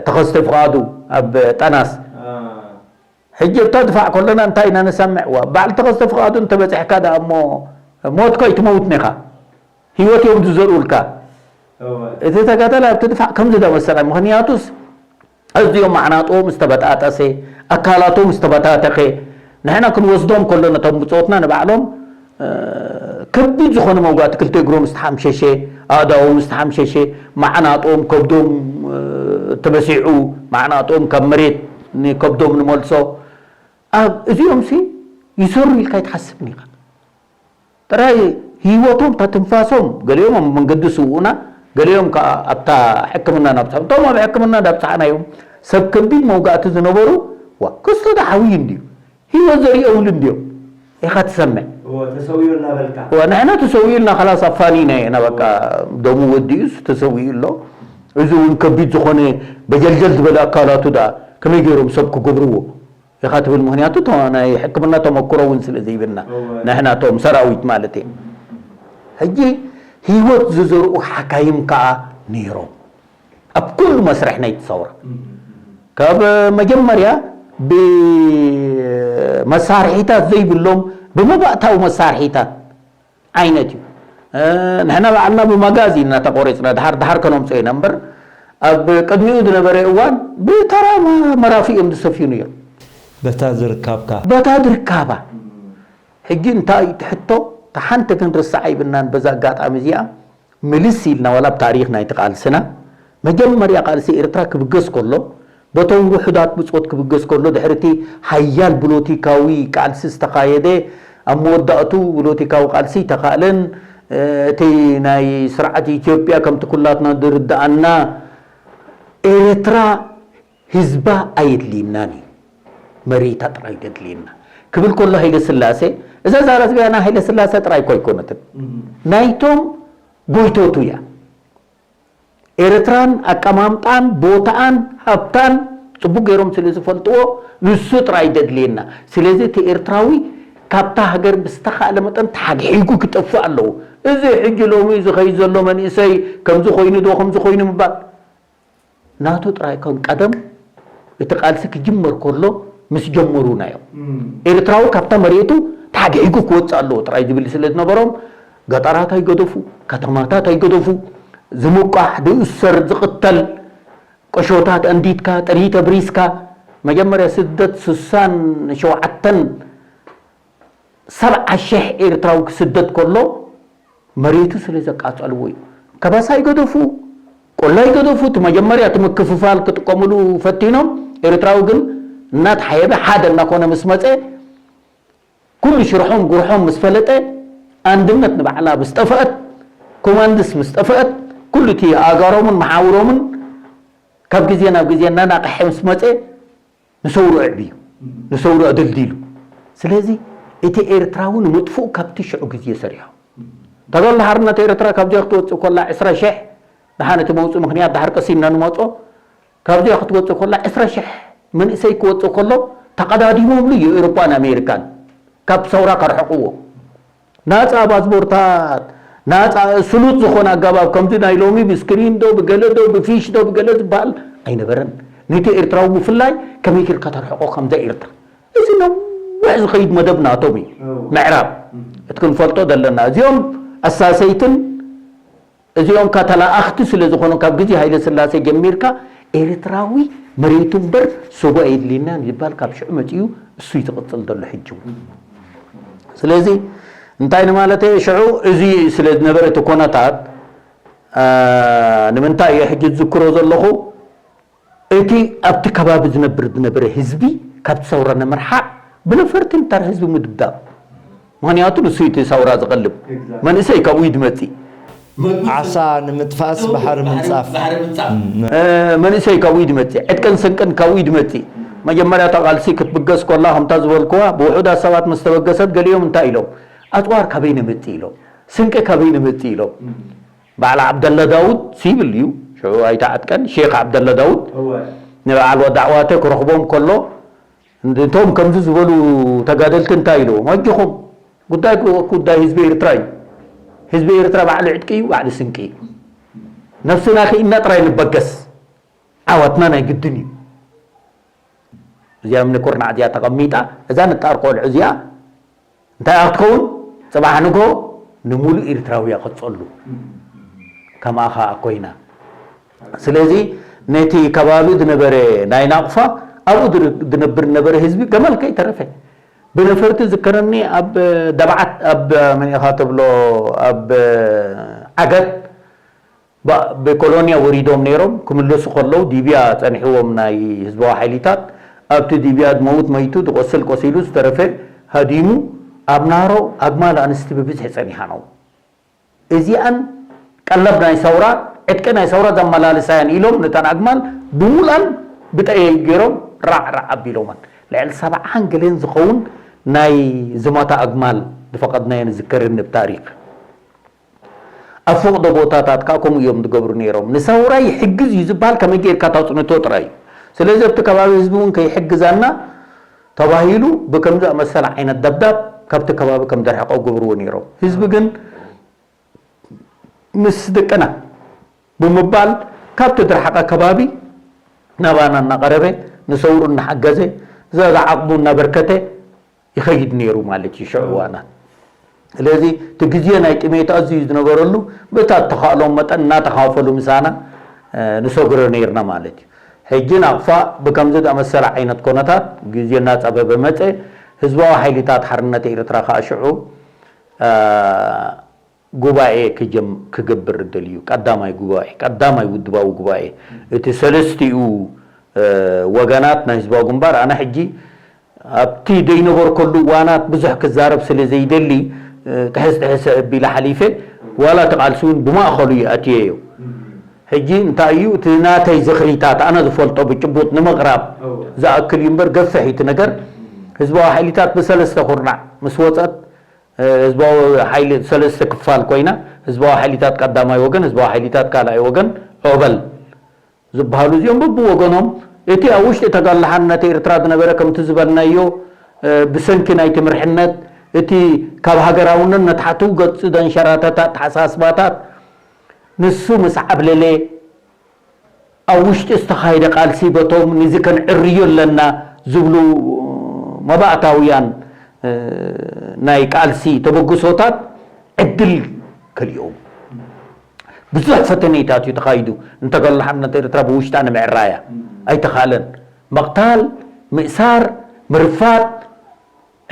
ተኸስተ ፍቓዱ ኣብ ጠናስ ሕጂ እታ ድፋዕ ከለና እንታይ ኢና ንሰምዕ ዋ በዓል ተኸስተ ፍቓዱ እንተበፅሕካ ደኣ እሞ ሞትኮ ኣይትመውትን ኢኻ ህይወት እዮም ዝዘርእልካ እቲ ተጋዳላይ ኣብቲ ድፋዕ ከምዚ ዶ መሰላ ምክንያቱስ ኣዝዮም ማዕናጥኦም ዝተበጣጠሰ ኣካላቶም ዝተበታተኸ ንሕና ክንወስዶም ከሎ ነቶም ብፆትና ንባዕሎም እ፣ ከቢድ ዝኾነ መውጋእቲ፣ ክልተ እግሮም ዝተሓምሸሸ፣ ኣእዳዎም ዝተሓምሸሸ፣ ማዕናጦም፣ ከብዶም፣ እ፣ ተበሲዑ፣ ማዕናጦም ካብ መሬት ንከብዶም ንመልሶ። ኣብ እዚኦምሲ ይሰሩ ኢልካ ኣይትሓስብን ኢኻ። ጥራይ ህይወቶም፣ እታ ትንፋሶም፣ ገሊኦም ኣብ መንገዲ ስውኡና፣ ገሊኦም ከኣ ኣብታ ሕክምና እናብጽሑ። እቶም ኣብ ሕክምና እንዳብጽሓናዮም ሰብ ከቢድ መውጋእቲ ዝነበሩ፣ ዋ፣ ክስቶ ዶ ሓውዩ እንድዩ? ህይወት ዘርእየውሉ እንድዮም ኢኻ ትሰምዕ። እወ፣ ተሰዊኡ እናበልካ። እወ፣ ንሕና ተሰዊኡ ኢልና፣ ኸላስ ኣፋኒና ኢና፣ በቃ፣ ደሙ ወዲኡስ ተሰዊኡ ኣሎ። እዚ እውን ከቢድ ዝኾነ በጀልጀል ዝበለ ኣካላቱ ደኣ ከመይ ገይሮም ሰብ ክገብርዎ ኢኻ ትብል። ምኽንያቱ፣ እቶ ናይ ሕክምና ተመክሮ እውን ስለ ዘይብልና፣ እወ። ንሕና እቶም ሰራዊት ማለት እየ። ሕጂ ህይወት ዝዘርኡ ሓካይም ከኣ ነይሮም። ኣብ ኩሉ መስርሕ ናይቲ ሰውራ፣ ካብ መጀመርያ ብመሳርሒታት ዘይብሎም፣ ብመባእታዊ መሳርሒታት ዓይነት እዩ። እ፣ ንሕና ባዕልና ብመጋዝ ኢና ተቆሪፅና፣ ድሓር ድሓር ከነምፅኦ ኢና እምበር፣ ኣብ ቅድሚኡ ዝነበረ እዋን ብተራ መ-፣ መራፊ እዮም ዝሰፍዩ ነይሮም። በታ ዝርካብካ። በታ ዝርካባ። ሕጂ እንታይ እዩ እቲ ሕቶ? እታ ሓንቲ ክንርስዓ ይብልናን፣ በዛ ኣጋጣሚ እዚኣ ምልስ ኢልና፣ ዋላ ኣብ ታሪኽ ናይቲ ቃልስና፣ መጀመርያ ቃልሲ ኤርትራ ክብገስ ከሎ፣ በቶም ውሑዳት ብጾት ክብገስ ከሎ፣ ድሕሪ እቲ ሓያል ብሎቲካዊ ቃልሲ ዝተኻየደ፣ ኣብ መወዳእቱ ብሎቲካዊ ቃልሲ ኣይተኻእለን። እ፣ እቲ ናይ ስርዓት ኢትዮጵያ፣ ከምቲ ኩላትና ዝርድኣና፣ ኤርትራ ህዝባ ኣየድልየናን እዩ፣ መሬታ ጥራይ ዘድልየና ክብል ከሎ፣ ሃይለ ስላሴ፣ እዛ ዛረባ እዚኣ ናይ ሃይለ ስላሴ ጥራይ እኮ ኣይኮነትን። እም። ናይቶም ጎይቶቱ እያ። ኤርትራን ኣቀማምጣን ቦታኣን ሃብታን ጽቡቅ ገይሮም ስለ ዝፈልጥዎ፣ ንሱ ጥራይ ዘድልየና። ስለዚ እቲ ኤርትራዊ ካብታ ሃገር ብዝተኻእለ መጠን ተሓግሒጉ ክጠፍእ ኣለዎ። እዚ ሕጂ ሎሚ ዝኸይድ ዘሎ መንእሰይ ከምዚ ኮይኑ ዶ፣ ከምዚ ኮይኑ ምባል፣ ናቱ ጥራይ ኮን ቀደም እቲ ቃልሲ ክጅመር ከሎ ምስ ጀመሩና እዮም። እም። ኤርትራዊ ካብታ መሬቱ ተሓግሒጉ ክወጽእ ኣለዎ ጥራይ ዝብል ስለ ዝነበሮም፣ ገጠራት ኣይገደፉ፣ ከተማታት ኣይገደፉ፣ ዝምቋሕ፣ ዝእሰር፣ ዝቕተል፣ ቀሾታት ኣንዲድካ፣ ጥሪት ኣብሪስካ፣ መጀመርያ ስደት ስሳን ሸውዓተን ሰብዓ ሽሕ ኤርትራዊ ክስደድ ከሎ መሬቱ ስለ ዘቃጸልዎ እዩ። ከበሳ ይገደፉ፣ ቆላ ይገደፉ፣ እቲ መጀመርያ እቲ ምክፍፋል ክጥቀምሉ ፈቲኖም። ኤርትራዊ ግን እናተሓየበ ሓደ እናኾነ ምስ መጸ፣ ኩሉ ሽርሖም ጉርሖም ምስ ፈለጠ፣ ኣንድነት ንባዕላ ምስ ጠፍአት፣ ኮማንድስ ምስ ጠፍአት፣ ኩሉ እቲ ኣእጋሮምን መሓውሮምን ካብ ግዜ ናብ ግዜ እናናቕሐ ምስ መጸ፣ ንሰውሩ ኣዕብዩ፣ ንሰውሩ ኣደልዲሉ። ስለዚ እቲ ኤርትራዊ ንምጥፍኡ ካብቲ ሽዑ ግዜ ሰሪሖም። ተጋድሎ ሓርነት ኤርትራ ካብዚኣ ክትወጽእ ከላ ዕስራ ሽሕ፣ ደሓን እቲ መውጽኢ ምኽንያት ደሓር ቀሲንና ንመጾ፣ ካብዚኣ ክትወጽእ ከላ ዕስራ ሽሕ መንእሰይ ክወጽእ ከሎ ተቐዳዲሞምሉ እዩ ኤውሮጳን ኣሜሪካን ካብ ሰውራ ከርሕቕዎ። ናጻ ፓስፖርታት፣ ናጻ ስሉጥ ዝኾነ ኣገባብ፣ ከምዚ ናይ ሎሚ ብስክሪን ዶ፣ ብገለ ዶ፣ ብፊሽ ዶ፣ ብገለ ዝበሃል ኣይነበረን። ነቲ ኤርትራዊ ብፍላይ ከመይ ጌርካ ተርሕቆ ከምዛ ኤርትራ? እዚ ነዊሕ ዝኸይድ መደብ ናቶም እዩ። እዎ። ምዕራብ፣ እም። እቲ ክንፈልጦ ዘለና። እዚኦም ኣሳሰይትን እዚኦም ከ ተላኣኽቲ ስለ ዝኾኑ፣ ካብ ግዜ ሃይለ ስላሴ ጀሚርካ ኤርትራዊ መሬቱ እምበር ሰቡ ኣየድልየናን ዝባል ካብ ሽዑ መጺኡ፣ እሱ እዩ ዝቕጽል ዘሎ ሕጂ እውን። ስለዚ እንታይ ንማለተይ፣ ሽዑ እዚ ስለ ዝነበረ እቲ ኩነታት፣ አ፣ ንምንታይ እየ ሕጂ ዝዝክሮ ዘለኹ? እቲ ኣብቲ ከባቢ ዝነብር ዝነበረ ህዝቢ ካብቲ ሰውራ ንምርሓቕ ብነፈርቲ ንታር ህዝቢ ምድብዳብ። ምኽንያቱ ንሱ እዩ እቲ ሰውራ ዝቐልብ። ኤግዛክት። መንእሰይ ካብኡ እዩ ዝመጽእ። ዓሳ ንምጥፋእስ ባሕሪ ምንጻፍ። ባሕሪ ምንጻፍ። እም፣ እ፣ መንእሰይ ካብኡ እዩ ዝመጽእ። ዕጥቅን ስንቅን ካብኡ እዩ ዝመጽእ። መጀመርያ እታ ቃልሲ ክትብገስ ከላ፣ ከምታ ዝበልክዋ፣ ብውሑዳት ሰባት ምስ ተበገሰት፣ ገሊኦም እንታይ ኢሎም? ኣጽዋር ካበይ ነመጽእ ኢሎም። ስንቂ ካበይ ነመጽእ ኢሎም። እም። በዓል ዓብደላ ዳውድ ሲቪል እዩ፣ ሽዑ ኣይተዓጥቀን። ሼክ ዓብደላ ዳውድ እወ። ንበዓል ወዲ ዓዋተ ክረኽቦም ከሎ፣ እንቶም ከምዚ ዝበሉ ተጋደልቲ እንታይ ኢልዎም? ኣጆኹም፣ ጉዳይ ጉዳይ ህዝቢ ኤርትራ እዩ። ህዝቢ ኤርትራ ባዕሉ ዕጥቂ እዩ፣ ባዕሉ ስንቂ እዩ። ነፍስና ክኢልና ጥራይ ንበገስ። ዓወትና ናይ ግድን እዩ። እዚኣ እምኒ ኩርናዕ እዚኣ ተቐሚጣ፣ እዛ ንጣር ቆልዑ እዚኣ እንታይ እያ ክትከውን? ጽባሕ ንግሆ ንምሉእ ኤርትራዊ እያ ክትጸሉ። ከማኣ ኸኣ ኮይና። ስለዚ ነቲ ከባቢ ዝነበረ ናይ ናቕፋ፣ ኣብኡ ዝር-፣ ዝነብር ዝነበረ ህዝቢ ገመል ከይተረፈ ብነፈርቲ ዝከረኒ ኣብ ደብዓት ኣብ መን ኢኻ ተብሎ ኣብ ዓገት ብኮሎንያ ወሪዶም ነይሮም። ክምለሱ ከለዉ ዲብያ ጸኒሕዎም ናይ ህዝባዊ ሓይሊታት። ኣብቲ ዲብያ ዝመውት መይቱ፣ ዝቆስል ቆሲሉ፣ ዝተረፈ ሃዲሙ። ኣብ ናሮ ኣግማል ኣንስቲ ብብዝሒ ጸኒሓ ነው። እዚኣን ቀለብ ናይ ሰውራ፣ ዕጥቂ ናይ ሰውራ ዘመላልሳያን ኢሎም ነተን ኣግማል ብሙሉኣን ብጠየይ ገይሮም ራዕ ራዕ ኣቢሎመን። ልዕሊ ሰብዓን ገለን ዝኸውን ናይ ዝሞታ ኣግማል ዝፈቐድናዮ ንዝከርን ኣብ ታሪኽ። ኣብ ፈቕዶ ቦታታት ከኣ ከምኡ እዮም ዝገብሩ ነይሮም። ንሰውራ ይሕግዝ እዩ ዝበሃል ከመይ ጌርካ ታጽንቶ ጥራይ እዩ። ስለዚ ኣብቲ ከባቢ ህዝቢ እውን ከይሕግዛና ተባሂሉ ብከምዚ ኣመሰለ ዓይነት ደብዳብ ካብቲ ከባቢ ከም ደርሕቆ ገብርዎ ነይሮም። ህዝቢ ግን ምስ ደቅና ብምባል ካብቲ ዝረሓቐ ከባቢ ናባና እናቐረበ ንሰውሩ እናሓገዘ ዝያዳ ዓቕሙ እናበርከተ ይኸይድ ነይሩ ማለት እዩ ሽዑ እዋናት። ስለዚ እቲ ግዜ ናይ ጥሜት ኣዝዩ ዝነበረሉ በታ እተኻእሎም መጠን እናተኻፈሉ ምሳና ንሰግሮ ነይርና ማለት እዩ። ሕጂ ናቕፋ ብከምዚ ዝኣመሰለ ዓይነት ኮነታት ግዜ እናጸበበ መጸ። ህዝባዊ ሓይልታት ሓርነት ኤርትራ ከኣ ሽዑ ጉባኤ ክገብር ደልዩ። ቀዳማይ ጉባኤ፣ ቀዳማይ ውድባዊ ጉባኤ እቲ ሰለስቲኡ ወገናት ናይ ህዝባዊ ግንባር። ኣነ ሕጂ ኣብቲ ዘይነበርኩሉ እዋናት ብዙሕ ክዛረብ ስለ ዘይደሊ ጥሕስ ጥሕስ ኣቢለ ሓሊፈ። ዋላ እቲ ቃልሲ እውን ብማእኸሉ እዩ ኣትየዮ። ሕጂ እንታይ እዩ እቲ ናተይ ዝኽሪታት ኣነ ዝፈልጦ ብጭቡጥ ንምቕራብ ዝኣክል እዩ እምበር ገፍሕ እዩ እቲ ነገር። ህዝባዊ ሓይልታት ብሰለስተ ኩርናዕ ምስ ወፀት ህዝባዊ ሓይሊ ሰለስተ ክፋል ኮይና፣ ህዝባዊ ሓይሊታት ቀዳማይ ወገን፣ ህዝባዊ ሓይሊታት ካልኣይ ወገን፣ ዖበል ዝበሃሉ እዚኦም በብወገኖም እቲ ኣብ ውሽጢ ተጋድሎ ሓርነት ኤርትራ ዝነበረ ከምቲ ዝበልናዮ ብሰንኪ ናይቲ ምርሕነት እቲ ካብ ሃገራውነት ንታሕቱ ገጹ ዘንሸራተተ ኣተሓሳስባታት ንሱ ምስ ዓብለለ ኣብ ውሽጢ ዝተኻየደ ቃልሲ በቶም ንዚ ከነዕርዮ ኣለና ዝብሉ መባእታውያን ናይ ቃልሲ ተበግሶታት ዕድል ከልኦም ብዙሕ ፈተነታት እዩ ተኻይዱ። እንተገሎ ሓርነት ኤርትራ ብውሽጣ ንምዕራያ ኣይተኻለን። ምቕታል፣ ምእሳር፣ ምርፋድ፣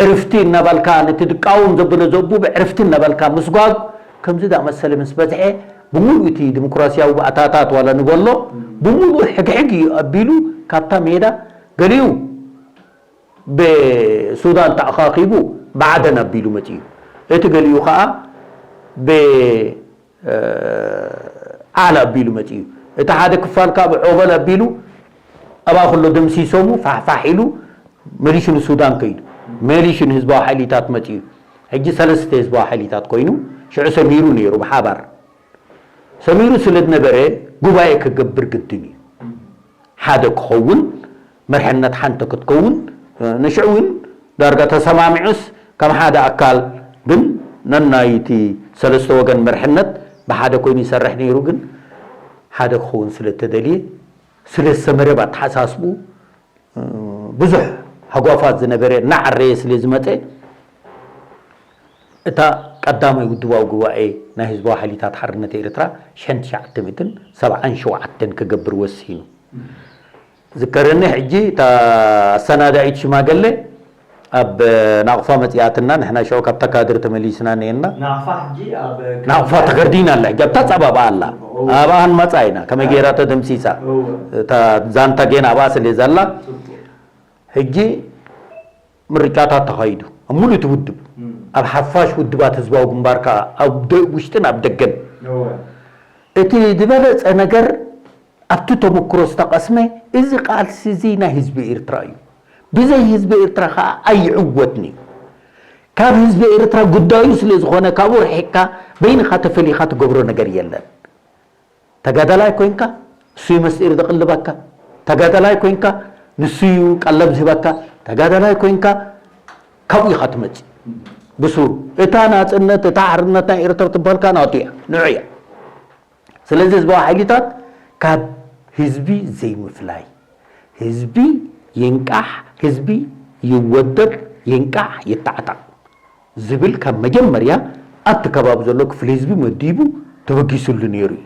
ዕርፍቲ እናበልካ ነቲ ዝቃወም ዘበለ ዘቡ ብዕርፍቲ እናበልካ ምስጓግ ከምዚ ዝኣመሰለ ምስ በዝሐ ብምሉእ እቲ ዲሞክራሲያዊ ባእታታት ዋላ ንበሎ ብምሉእ ሕግሕግ እዩ ኣቢሉ ካብታ ሜዳ ገሊኡ ብሱዳን ተኣኻኺቡ ብዓደን ኣቢሉ መጺኡ። እቲ ገሊኡ ኸኣ ብ ዓል ኣቢሉ መጺኡ። እቲ ሓደ ክፋል ከኣ ብዖበል ኣቢሉ ኣብኣ ከሎ ደምሲሶሙ ፋሕፋሕ ኢሉ መሊሹ ንሱዳን ከይዱ። መሊሹ ንህዝባዊ ሓይሊታት መጺኡ። ሕጂ ሰለስተ ህዝባዊ ሓይሊታት ኮይኑ ሽዑ ሰሚሩ ነይሩ ብሓባር። ሰሚሩ ስለ ዝነበረ ጉባኤ ክገብር ግድን እዩ። ሓደ ክኸውን መርሕነት ሓንቲ ክትከውን ንሽዑ እውን ዳርጋ ተሰማሚዑስ ከም ሓደ ኣካል ግን ነናይቲ ሰለስተ ወገን መርሕነት ብሓደ ኮይኑ ይሰርሕ ነይሩ። ግን ሓደ ክኸውን ስለ እተደልየ ስለ ዝሰመረ ብኣተሓሳስብኡ ብዙሕ ሃጓፋት ዝነበረ እናዓረየ ስለ ዝመጸ እታ ቀዳማይ ውድባዊ ጉባኤ ናይ ህዝባዊ ሓይሊታት ሓርነት ኤርትራ ሽሕን ትሽዓተ ሚእትን ሰብዓን ሸውዓተን ክገብር ወሲኑ። ዝከረኒ ሕጂ እታ ኣሰናዳኢት ሽማገለ ኣብ ናቕፋ መጺኣትና፣ ንሕና ሽዑ ካብታ ካድር ተመሊስና ነየና። ናቕፋ ሕጂ ኣብ ናቕፋ ተገርዲና ኣላ፣ ሕጂ ኣብታ ጸባባ ኣላ። ኣብኣ ክንመጻ ኢና፣ ከመይ ገይራ ተደምሲሳ። እታ ዛንታ ጌና ኣብኣ ስለ ዘላ፣ ሕጂ ምርጫታት ተኻይዱ ኣብ ሙሉእ እቲ ውድብ፣ ኣብ ሓፋሽ ውድባት ህዝባዊ ግንባር ከኣ ኣብ ውሽጥን ኣብ ደገን። እቲ ዝበለጸ ነገር ኣብቲ ተመክሮ ዝተቐስመ፣ እዚ ቃልሲ እዚ ናይ ህዝቢ ኤርትራ እዩ። ብዘይ ህዝቢ ኤርትራ ከኣ ኣይዕወትን እዩ። ካብ ህዝቢ ኤርትራ ጉዳዩ ስለ ዝኾነ ካብኡ ርሒቕካ በይንኻ ተፈሊኻ ትገብሮ ነገር የለን። ተጋዳላይ ኮይንካ ንሱ እዩ መስጢር ዘቕልበካ። ተጋዳላይ ኮይንካ ንሱ እዩ ቀለብ ዝህበካ። ተጋዳላይ ኮይንካ ካብኡ ኢኻ ትመጽእ። ብሱሩ እታ ናጽነት እታ ሓርነት ናይ ኤርትራ ትበሃል ከኣ ናቱ እያ፣ ንዑ እያ። ስለዚ ህዝባዊ ሓይልታት ካብ ህዝቢ ዘይምፍላይ፣ ህዝቢ ይንቃሕ፣ ህዝቢ ይወደብ፣ ይንቃሕ፣ ይታዕታዕ ዝብል ካብ መጀመርያ ኣብቲ ከባቢ ዘሎ ክፍሊ ህዝቢ መዲቡ ተበጊስሉ ነይሩ እዩ።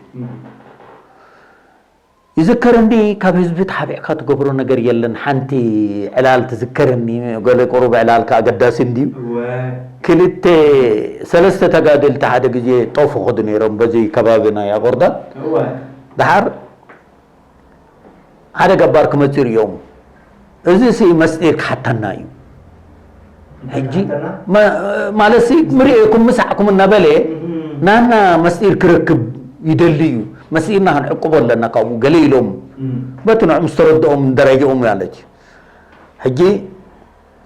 ይዝከረኒ፣ ካብ ህዝቢ ተሓቢእካ ትገብሮ ነገር የለን። ሓንቲ ዕላል ትዝከረኒ፣ ገለ ቁሩብ ዕላል ከኣ ኣገዳሲ እንድዩ። ክልተ ሰለስተ ተጋደልቲ ሓደ ግዜ ጦፍ ይኸዱ ነይሮም በዚ ከባቢ ናይ ኣቆርዳት። ደሓር ሓደ ገባር ክመጽእ ርእዮም፣ እዚ ሲ መስጢር ክሓተና እዩ። ሕጂ ማለትሲ ምርእየኩም ምሳዕኩም እናበለ ናና መስጢር ክረክብ ይደሊ እዩ። መስጢርና ክንዕቅቦ ኣለና ካብኡ ገለ ኢሎም፣ በቲ ንዕም ዝተረድኦም ደረጃኦም ማለት እዩ። ሕጂ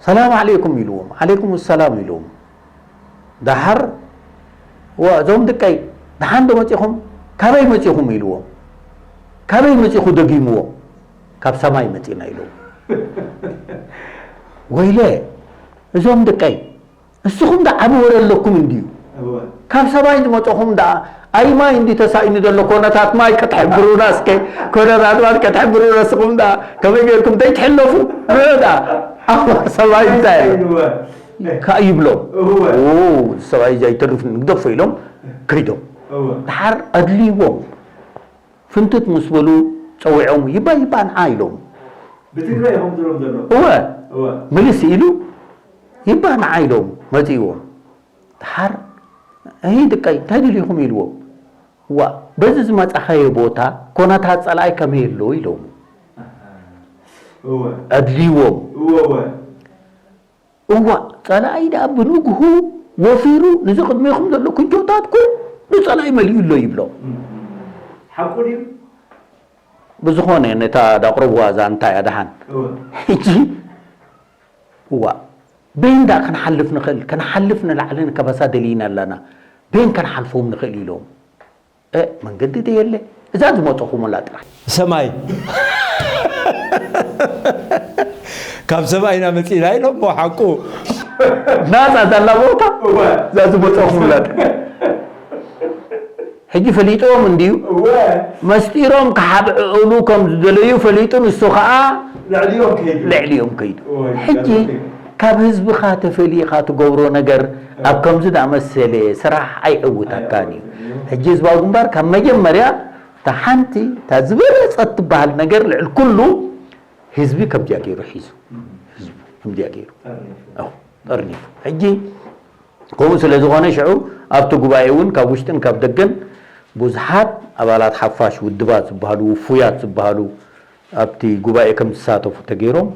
ሰላም ዓለይኩም ኢልዎም፣ ዓለይኩም ሰላም ኢልዎም። ደሓር እዋ እዞም ድቀይ ደሓን ዶ መጺኹም? ካበይ መጺኹም ኢልዎም። ካበይ መጺኹ? ደጊምዎም። ካብ ሰማይ መጺና ኢልዎም። ወይለ እዞም ድቀይ ንስኹም ዶ ዓቢ ወረ ኣለኩም እንድዩ? ካብ ሰማይ ዝመጸኹም ደኣ ኣይ ማይ እንዲ ተሳኢኑ ዘሎ ኮነታት ማይ ከተሕብሩና እስከ፣ ኮነታት ማይ ከተሕብሩና ንስኹም ደኣ ከመይ ጌርኩም ዘይትሕለፉ? ንዑ ደኣ ኣኽባር ሰማይ እንታይ እዩ? ከኣ ይብሎም። ሰብኣይ እዚ ኣይተርፍን ንግደፎ ኢሎም ከይዶም። ደሓር ኣድልይዎም ፍንትት ምስ በሉ ጸዊዖም ይባ ይባ ንዓ ኢሎም። ብትግረ ኢኹም ዝሮም ዘሎ። እወ። እወ። ምልስ ኢሉ ይባ ንዓ ኢሎም መጺእዎም። ደሓር እሂ ድቀይ እንታይ ደሊኹም ኢልዎም። ዋ በዚ ዝመጻኻዮ ቦታ ኮነታት ጸላኢ ከመይ ኣሎ ኢሎም። እወ። ኣድልይዎም። እወ እወ። እዋ ጸላኢ ደኣ ብንግሁ ወፊሩ ንዚ ቅድሜኹም ዘሎ ክንጆታት ኩሉ ጸላኢ መሊኡ ኣሎ ይብሎ። ሓቁ ድዩ? ብዝኾነ ነታ ዳቕረብዋ እዛ እንታይ እያ ደሓን? እወ። ሕጂ እዋ በይን ደኣ ክንሓልፍ ንኽእል፣ ክንሓልፍ ንላዕሊ ንከበሳ ደሊና ኣለና። በይን ከንሓልፎም ንኽእል ኢሎም። እ መንገዲ ደየለ እዛ ዝመፀኹምላ ጥራሕ ሰማይ ካብ ሰማይና መፂና ኢሎሞ ሓቁ ናፃ ዛላ ቦታ እዛ ዝመፀኹምላ ጥራሕ ሕጂ ፈሊጦም እንድዩ መስጢሮም ክሓብዕሉ ከም ዝደለዩ ፈሊጡ ንሱ ከዓ ልዕሊኦም ከይዱ ሕጂ ካብ ህዝብኻ ተፈሊኻ ትገብሮ ነገር ኣብ ከምዚ ዝኣመሰለ ስራሕ ኣይዕውተካን እዩ። ሕጂ ህዝባዊ ግንባር ካብ መጀመርያ እታ ሓንቲ እታ ዝበለፀት ትበሃል ነገር ልዕሊ ኩሉ ህዝቢ ከምዚኣ ገይሩ ሒዙ ህዝቢ ከምዚኣ ገይሩ ጠርኒፉ። ሕጂ ከምኡ ስለ ዝኾነ ሽዑ ኣብቲ ጉባኤ እውን ካብ ውሽጥን ካብ ደገን ብዙሓት ኣባላት ሓፋሽ ውድባት ዝበሃሉ ውፉያት ዝበሃሉ ኣብቲ ጉባኤ ከም ዝሳተፉ ተገይሮም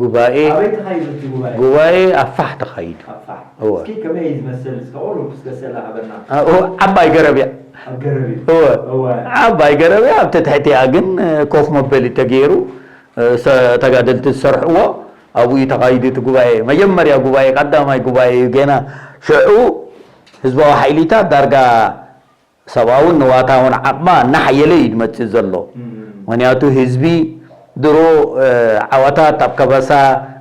ጉባኤ ኣበይ ተኻይዱ እቲ ጉባኤ? ጉባኤ ኣፋሕ ተኻይዱ። ኣፋሕ። እወ። እስኪ ከመይ እዩ ዝመስል? እስከ ቁሩብ እስከ ስእሊ ሃበና። እ፣ ዓባይ ገረብ እያ። ኣብ ገረብ እዩ። እወ። እወ። ዓባይ ገረብ እያ። ኣብቲ ትሕቲኣ ግን፣ እ፣ ኮፍ መበሊ ተገይሩ፣ እ፣ ሰ-፣ ተጋደልቲ ዝሰርሕዎ ኣብኡ እዩ ተኻይዱ እቲ ጉባኤ። መጀመርያ ጉባኤ፣ ቀዳማይ ጉባኤ እዩ። ገና ሽዑ ህዝባዊ ሓይሊታት ዳርጋ ሰብኣውን ንዋታውን ዓቕማ እናሓየለ እዩ ዝመፅእ ዘሎ። ምኽንያቱ ህዝቢ ድሮ ዓወታት ኣብ ከበሳ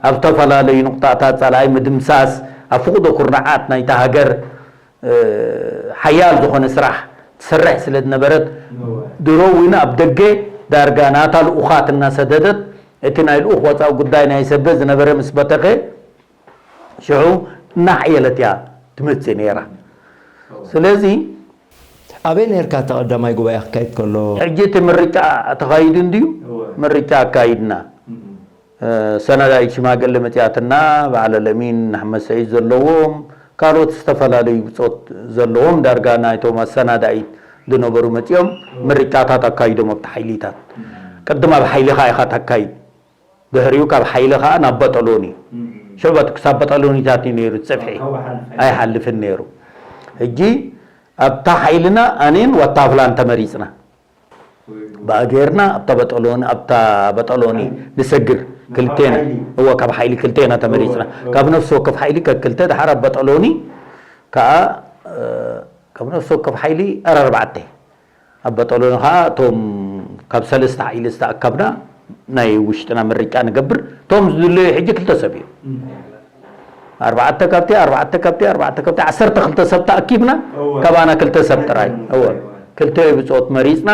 ኣብ ዝተፈላለዩ ንቑጣታት ፀላኢ ምድምሳስ ኣብ ፍቑዶ ኩርናዓት ናይታ ሃገር ሓያል ዝኾነ ስራሕ ትሰርሕ ስለ ዝነበረት ድሮ እውን ኣብ ደገ ዳርጋ ናታ ልኡኻት እናሰደደት እቲ ናይ ልኡኽ ወፃኢ ጉዳይ ናይ ሰበ ዝነበረ ምስ በተኸ ሽዑ እናሓየለት እያ ትመፅእ ነይራ። ስለዚ ኣበይ ነርካ እቲ ቀዳማይ ጉባኤ ክካየድ ከሎ? ሕጂ እቲ ምርጫ ተኻይዱ እንድዩ ምርጫ ኣካይድና። ሰነዳይት ሽማግለ መፅያትና በዓል ኣለሚን ኣሕመድ ሰዒድ ዘለዎም ካልኦት ዝተፈላለዩ ብፆት ዘለዎም ዳርጋ ናይቶም ኣሰናዳኢት ዝነበሩ መፂኦም ምርጫታት ኣካይዶም ኣብቲ ሓይሊታት ቅድም ኣብ ሓይሊኻ ኢኻ ተካይድ ድሕሪኡ ካብ ሓይሊ ከዓ ናብ በጠሎኒ ሸበት ክሳብ በጠሎኒታት እዩ ነይሩ እቲ ፀፍሒ ኣይሓልፍን ነይሩ። ሕጂ ኣብታ ሓይልና ኣኔን ዋታፍላን ተመሪፅና ብኣገርና ኣብታ በጠሎኒ ኣብታ በጠሎኒ ንሰግር ክልቴና እወ ካብ ሓይሊ ክልቴና ተመሪፅና ካብ ነፍሲ ወከፍ ሓይሊ ከክልተ ድሓር ኣብ በጠሎኒ ከዓ ካብ ነፍሲ ወከፍ ሓይሊ ኣርባዕተ ኣብ በጠሎኒ ከዓ እቶም ካብ ሰለስተ ሓይሊ ዝተኣከብና ናይ ውሽጥና ምርጫ ንገብር እቶም ዝድለዩ ሕጂ ክልተ ሰብ እዮም ኣርባዕተ ካብቲ ኣርባዕተ ካብቲ ኣርባዕተ ካብቲ ዓሰርተ ክልተ ሰብ ተኣኪብና ካባና ክልተ ሰብ ጥራይ እወ ክልተ ብፆት መሪፅና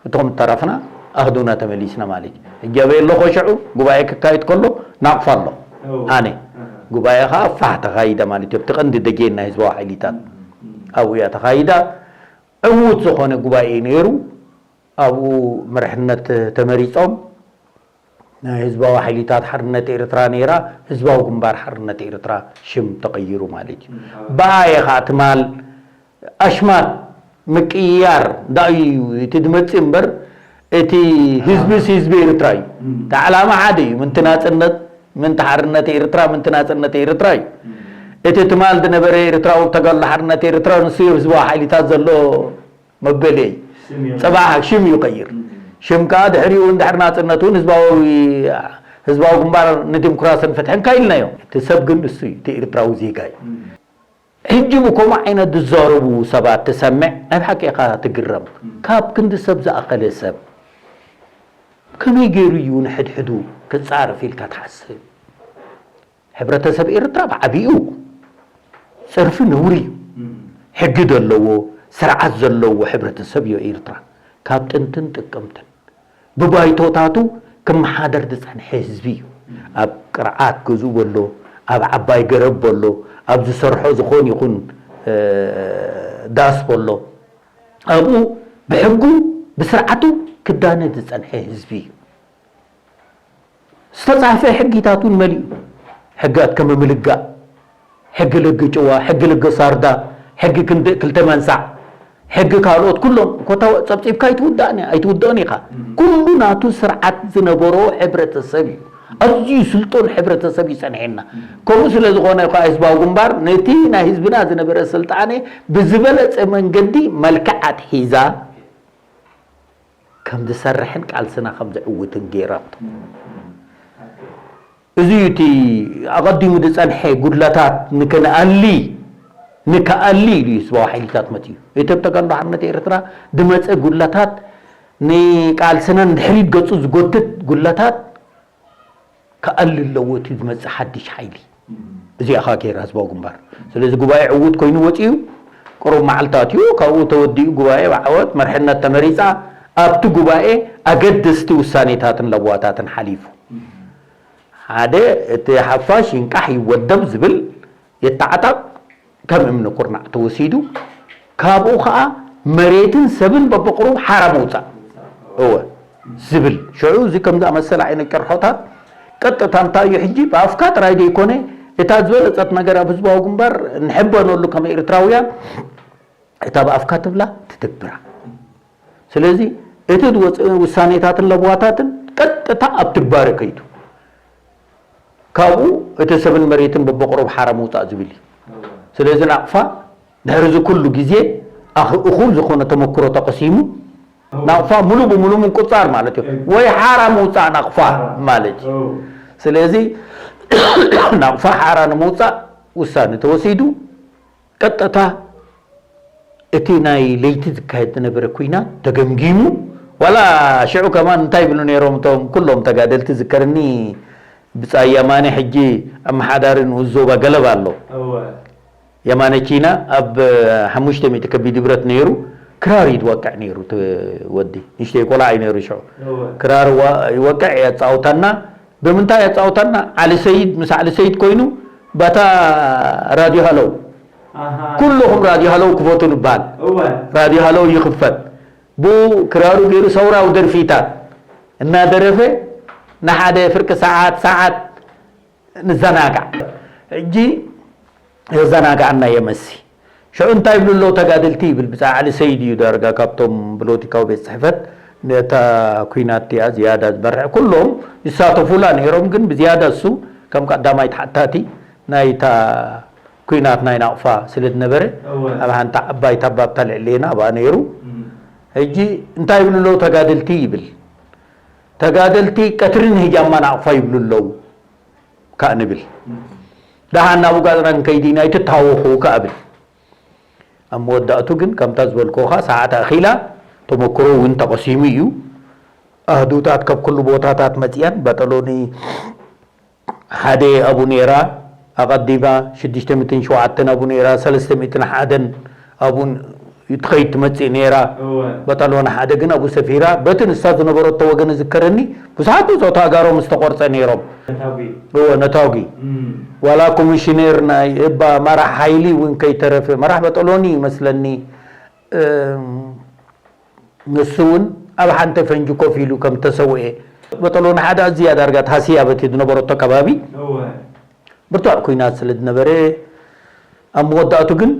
እቶም ተረፍና ኣህዱና ተመሊስና ማለት እዩ ሕጂ ኣበይ ኣለኾ ሽዑ ጉባኤ ክካየድ ከሎ ናቕፋ ኣሎ ኣነ ጉባኤ ከዓ ፋሕ ተኻይደ ማለት እዩ ኣብቲ ቀንዲ ደጌን ናይ ህዝባዊ ሓይሊታት ኣብኡ እያ ተኻይዳ ዕዉት ዝኾነ ጉባኤ ነይሩ ኣብኡ መርሕነት ተመሪጾም ናይ ህዝባዊ ሓይሊታት ሓርነት ኤርትራ ነይራ፣ ህዝባዊ ግንባር ሓርነት ኤርትራ ሽም ተቐይሩ ማለት እዩ። ብኣየ ኸዓ ትማል ኣሽማት ምቅይያር ዳእዩ እቲ ድመጽእ እምበር፣ እቲ ህዝቢ ሲ ህዝቢ ኤርትራ እዩ። እቲ ዓላማ ሓደ እዩ። ምንቲ ናጽነት፣ ምንቲ ሓርነት ኤርትራ፣ ምንቲ ናጽነት ኤርትራ እዩ። እቲ ትማል ዝነበረ ኤርትራዊ ተጋድሎ ሓርነት ኤርትራ ንሱ እዩ ህዝባዊ ሓይሊታት ዘሎ መበለይ። ጽባሕ ሽም እዩ ቀይር። ሽም ከኣ ድሕሪኡ እውን ድሕሪ ናጽነት እውን ህዝባዊ፣ ህዝባዊ ግንባር ንዲሞክራስን ፍትሕን ካይልናዮ። እቲ ሰብ ግን ንሱ እዩ፣ እቲ ኤርትራዊ ዜጋ እዩ። ሕጂ ብከምኡ ዓይነት ዝዛረቡ ሰባት ትሰምዕ፣ ናይ ብሓቂ ኢኻ ትግረም። ካብ ክንዲ ሰብ ዝኣኸለ ሰብ ከመይ ገይሩ እዩ ንሕድሕዱ ክጻረፍ ኢልካ ትሓስብ? ሕብረተሰብ ኤርትራ ብዓቢኡ ጸርፊ ነውሪ እዩ። ሕጊ ዘለዎ፣ ስርዓት ዘለዎ ሕብረተሰብ እዩ ኤርትራ። ካብ ጥንትን ጥቅምትን ብባይቶታቱ ክመሓደር ዝጸንሐ ህዝቢ እዩ። ኣብ ቅርዓት ገዝኡ በሎ፣ ኣብ ዓባይ ገረብ በሎ፣ ኣብ ዝሰርሖ ዝኾን ይኹን፣ እ፣ ዳስ በሎ፣ ኣብኡ ብሕጉ ብስርዓቱ ክዳነ ዝጸንሐ ህዝቢ እዩ። ዝተጻሕፈ ሕጊታት እውን መሊኡ። ሕጊ ኣትከመ ምልጋእ፣ ሕጊ ልጊ ጭዋ፣ ሕጊ ልጊ ሳርዳ፣ ሕጊ ክንዲ ክልተ መንሳዕ፣ ሕጊ ካልኦት ኩሎም ኮታ ጸብጺብካ ኣይትውዳእን፣ ኣይትውድኦን ኢኻ። ኩሉ ናቱ ስርዓት ዝነበሮ ሕብረተሰብ እዩ። ኣዝዩ ስልጡን ሕብረተሰብ እዩ ጸኒሐና። ከምኡ ስለ ዝኾነ እኳ ህዝባዊ ግንባር ነቲ ናይ ህዝብና ዝነበረ ስልጣነ ብዝበለጸ መንገዲ መልክዕ ኣትሒዛ ከም ዝሰርሕን ቃልስና ከም ዝዕውትን ገይራቶ። እዚ እዩ እቲ ኣቐዲሙ ዝጸንሐ ጉድለታት ንክንኣሊ፣ ንክኣሊ ኢሉ እዩ ህዝባዊ ሓይልታት መጺኡ። እቲ ኣብ ተጋድሎ ሓርነት ኤርትራ ዝመጸ ጉድለታት ንቃልስና ንድሕሪት ገጹ ዝጎትት ጉድለታት ክኣሊ ኣለዎ እቲ ዝመጽእ ሓድሽ ሓይሊ። እዚኣ ኸኣ ገይራ ህዝባዊ ግንባር። ስለዚ ጉባኤ ዕዉት ኮይኑ ወጺኡ፣ ቁሩብ መዓልታት እዩ፣ ካብኡ ተወዲኡ ጉባኤ ብዓወት መርሕነት ተመሪጻ፣ ኣብቲ ጉባኤ ኣገደስቲ ውሳኔታትን ለበዋታትን ሓሊፉ። ሓደ፣ እቲ ሓፋሽ ይንቃሕ ይወደብ ዝብል የተዓጣቕ ከም እምኒ ኩርናዕ ተወሲዱ፣ ካብኡ ኸኣ መሬትን ሰብን በብቕሩብ ሓራ ምውጻእ። እወ፣ ዝብል። ሽዑ እዚ ከም ዝኣመሰለ ዓይነት ጭርሖታት ቀጥታ እንታይ እዩ ሕጂ ብኣፍካ ጥራይ ዘይኮነ፣ እታ ዝበለጸት ነገር ኣብ ህዝባዊ ግንባር ንሕበነሉ ከም ኤርትራውያን፣ እታ ብኣፍካ ትብላ ትትግብራ። ስለዚ እቲ ዝወጽእ ውሳኔታትን ለበዋታትን ቀጥታ ኣብ ትግባረ ከይዱ፣ ካብኡ እቲ ሰብን መሬትን በብቕሩብ ሓራ ምውጻእ ዝብል እዩ። ስለዚ ናቕፋ ድሕሪ እዚ ኩሉ ግዜ ኣኽ-፣ እኹል ዝኾነ ተመክሮ ተቐሲሙ፣ ናቕፋ ሙሉ ብሙሉ ምቁጻር ማለት እዩ። ወይ ሓራ ምውጻእ ናቕፋ ማለት እዩ። ስለዚ ናቕፋ ሓራ ንምውጻእ ውሳነ ተወሲዱ፣ ቀጥታ እቲ ናይ ለይቲ ዝካየድ ዝነበረ ኲናት ተገምጊሙ፣ ዋላ ሽዑ ከማን እንታይ ይብሉ ነይሮም እቶም ኩሎም ተጋደልቲ ዝከርኒ፣ ብጻይ የማነ ሕጂ ኣመሓዳሪ ንኡስ ዞባ ገለባ ኣሎ። እወ። የማነ ቺና ኣብ ሓሙሽተ ሚእቲ ከቢድ ብረት ነይሩ፣ ክራር እዩ ዝወቅዕ ነይሩ፣ እቲ ወዲ። ንእሽተይ ቆልዓ እዩ ነይሩ ሽዑ። እወ። ክራር ዋ-፣ ይወቅዕ፣ የጻውተና። ብምንታይ የጻውተና? ዓሊ ሰይድ፣ ምስ ዓሊ ሰይድ ኮይኑ፣ በታ ራድዮ ሃለው። ኣሃ። ኩልኹም ራድዮ ሃለው ክፈቱ ንበሃል። እወ። ራድዮ ሃለው ይኽፈት። ብኡ ክራሩ ገይሩ ሰውራዊ ደርፊታት እናደረፈ ንሓደ ፍርቂ ሰዓት፣ ሰዓት ንዘናጋዕ። ሕጂ የዘናግዓና የመሲ። ሽዑ እንታይ ይብሉ ኣለዉ ተጋደልቲ ይብል፣ ብጻይ ዓሊ ሰይድ እዩ ዳርጋ ካብቶም ብሎቲካዊ ቤት ጽሕፈት ነታ ኲናት እቲኣ ዝያዳ ዝመርሕ። ኩሎም ይሳተፉላ ነይሮም፣ ግን ብዝያዳ እሱ ከም ቀዳማይ ተሓታቲ ናይታ ኲናት ናይ ናቕፋ ስለ ዝነበረ፣ እወ። ኣብ ሓንቲ ዓባይ ታባብታ ልዕሌና ኣብኣ ነይሩ። እም። ሕጂ እንታይ ይብሉ ኣለዉ ተጋደልቲ ይብል። ተጋደልቲ ቀትርን ህጃማ ናቕፋ ይብሉ ኣለዉ። ከኣ ንብል። ደሓን ናብ ኡጋዝራን ከይዲ ናይ ትተሃወኹ ከኣ ብል። ኣብ መወዳእቱ ግን ከምታ ዝበልኩኻ ሰዓት ኣኺላ፣ ተመክሮ እውን ተቐሲሙ እዩ። ኣህዱታት ካብ ኩሉ ቦታታት መጺኣን፣ በጠሎኒ ሓደ ኣብኡ ነይራ፣ ኣቐዲማ ሽዱሽተ ሚእትን ሸውዓተን ኣብኡ ነይራ፣ ሰለስተ ሚእትን ሓደን ኣብኡ ትኸይድ ትመጽእ ነይራ። እወ። በጠሎኒ ሓደ ግን ኣብኡ ሰፊራ፣ በቲ ንሳ ዝነበረቶ ወገን እዝከረኒ፣ ብዙሓት ብጾታ ኣጋሮም ዝተቖርጸ ነይሮም። ነታጒ። እወ፣ ነታጒ። እም። ዋላ ኮሚሽነር ናይ እባ መራሕ ሓይሊ እውን ከይተረፈ፣ መራሕ በጠሎኒ ይመስለኒ፣ እም፣ ንሱ እውን ኣብ ሓንቲ ፈንጂ ኮፍ ኢሉ ከም ተሰውኤ። በጠሎኒ ሓደ ኣዝያ ዳርጋ ታስያ በቲ ዝነበረቶ ከባቢ እወ። ብርቱዕ ኲናት ስለ ዝነበረ፣ ኣብ መወዳእቱ ግን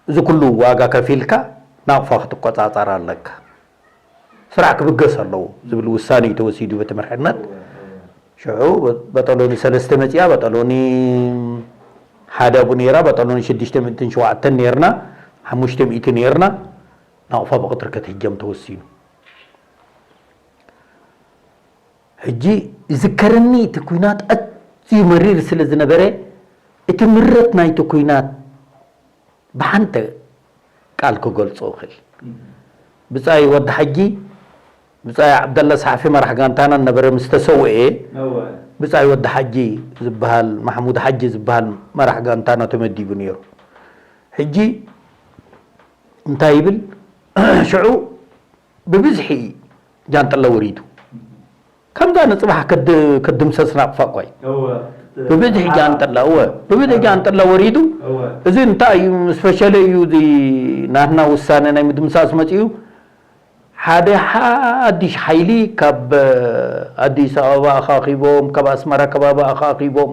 እዚ ኩሉ ዋጋ ከፊልካ ናቕፋ ክትቆጻጸር ኣለካ። ስራሕ ክብገስ ኣለዎ ዝብል ውሳኔ እዩ ተወሲዱ በቲ መርሕነት። ሽዑ በጠሎኒ ሰለስተ መጺኣ፣ በጠሎኒ ሓደ ኣብኡ ነይራ፣ በጠሎኒ ሽዱሽተ ሚእትን ሸውዓተን ነይርና፣ ሓሙሽተ ሚእቲ ነይርና፣ ናቕፋ ብቐትሪ ክትህጀም ተወሲኑ። ሕጂ ይዝከረኒ እቲ ኲናት ኣዝዩ መሪር ስለ ዝነበረ፣ እቲ ምረት ናይቲ ኲናት ብሓንቲ ቃል ክገልጾ እኽእል። ብጻይ ወዲ ሓጂ፣ ብጻይ ዓብደላ ሰሓፊ መራሕ ጋንታና ነበረ ምስ ተሰውኤ፣ እወ። ብጻይ ወዲ ሓጂ ዝበሃል፣ ማሕሙድ ሓጂ ዝበሃል መራሕ ጋንታና ተመዲቡ ነይሩ። ሕጂ እንታይ ይብል? ሽዑ ብብዝሒ ጃንጥላ ወሪዱ። ከምዛ ንጽባሕ ክድ-፣ ክድምሰስ ናቕፋ እኳ እዩ። እወ። ብብዝሒ ጃንጥላ፣ እወ፣ ብብዝሒ ጃንጥላ ወሪዱ። እወ። እዚ እንታይ እዩ? ምስ ፈሸለ እዩ እዚ ናትና ውሳነ ናይ ምድምሳስ መጺኡ። ሓደ ሓድሽ ሓይሊ ካብ ኣዲስ ኣበባ ኣኻኺቦም፣ ካብ ኣስመራ ከባቢ ኣኻኺቦም፣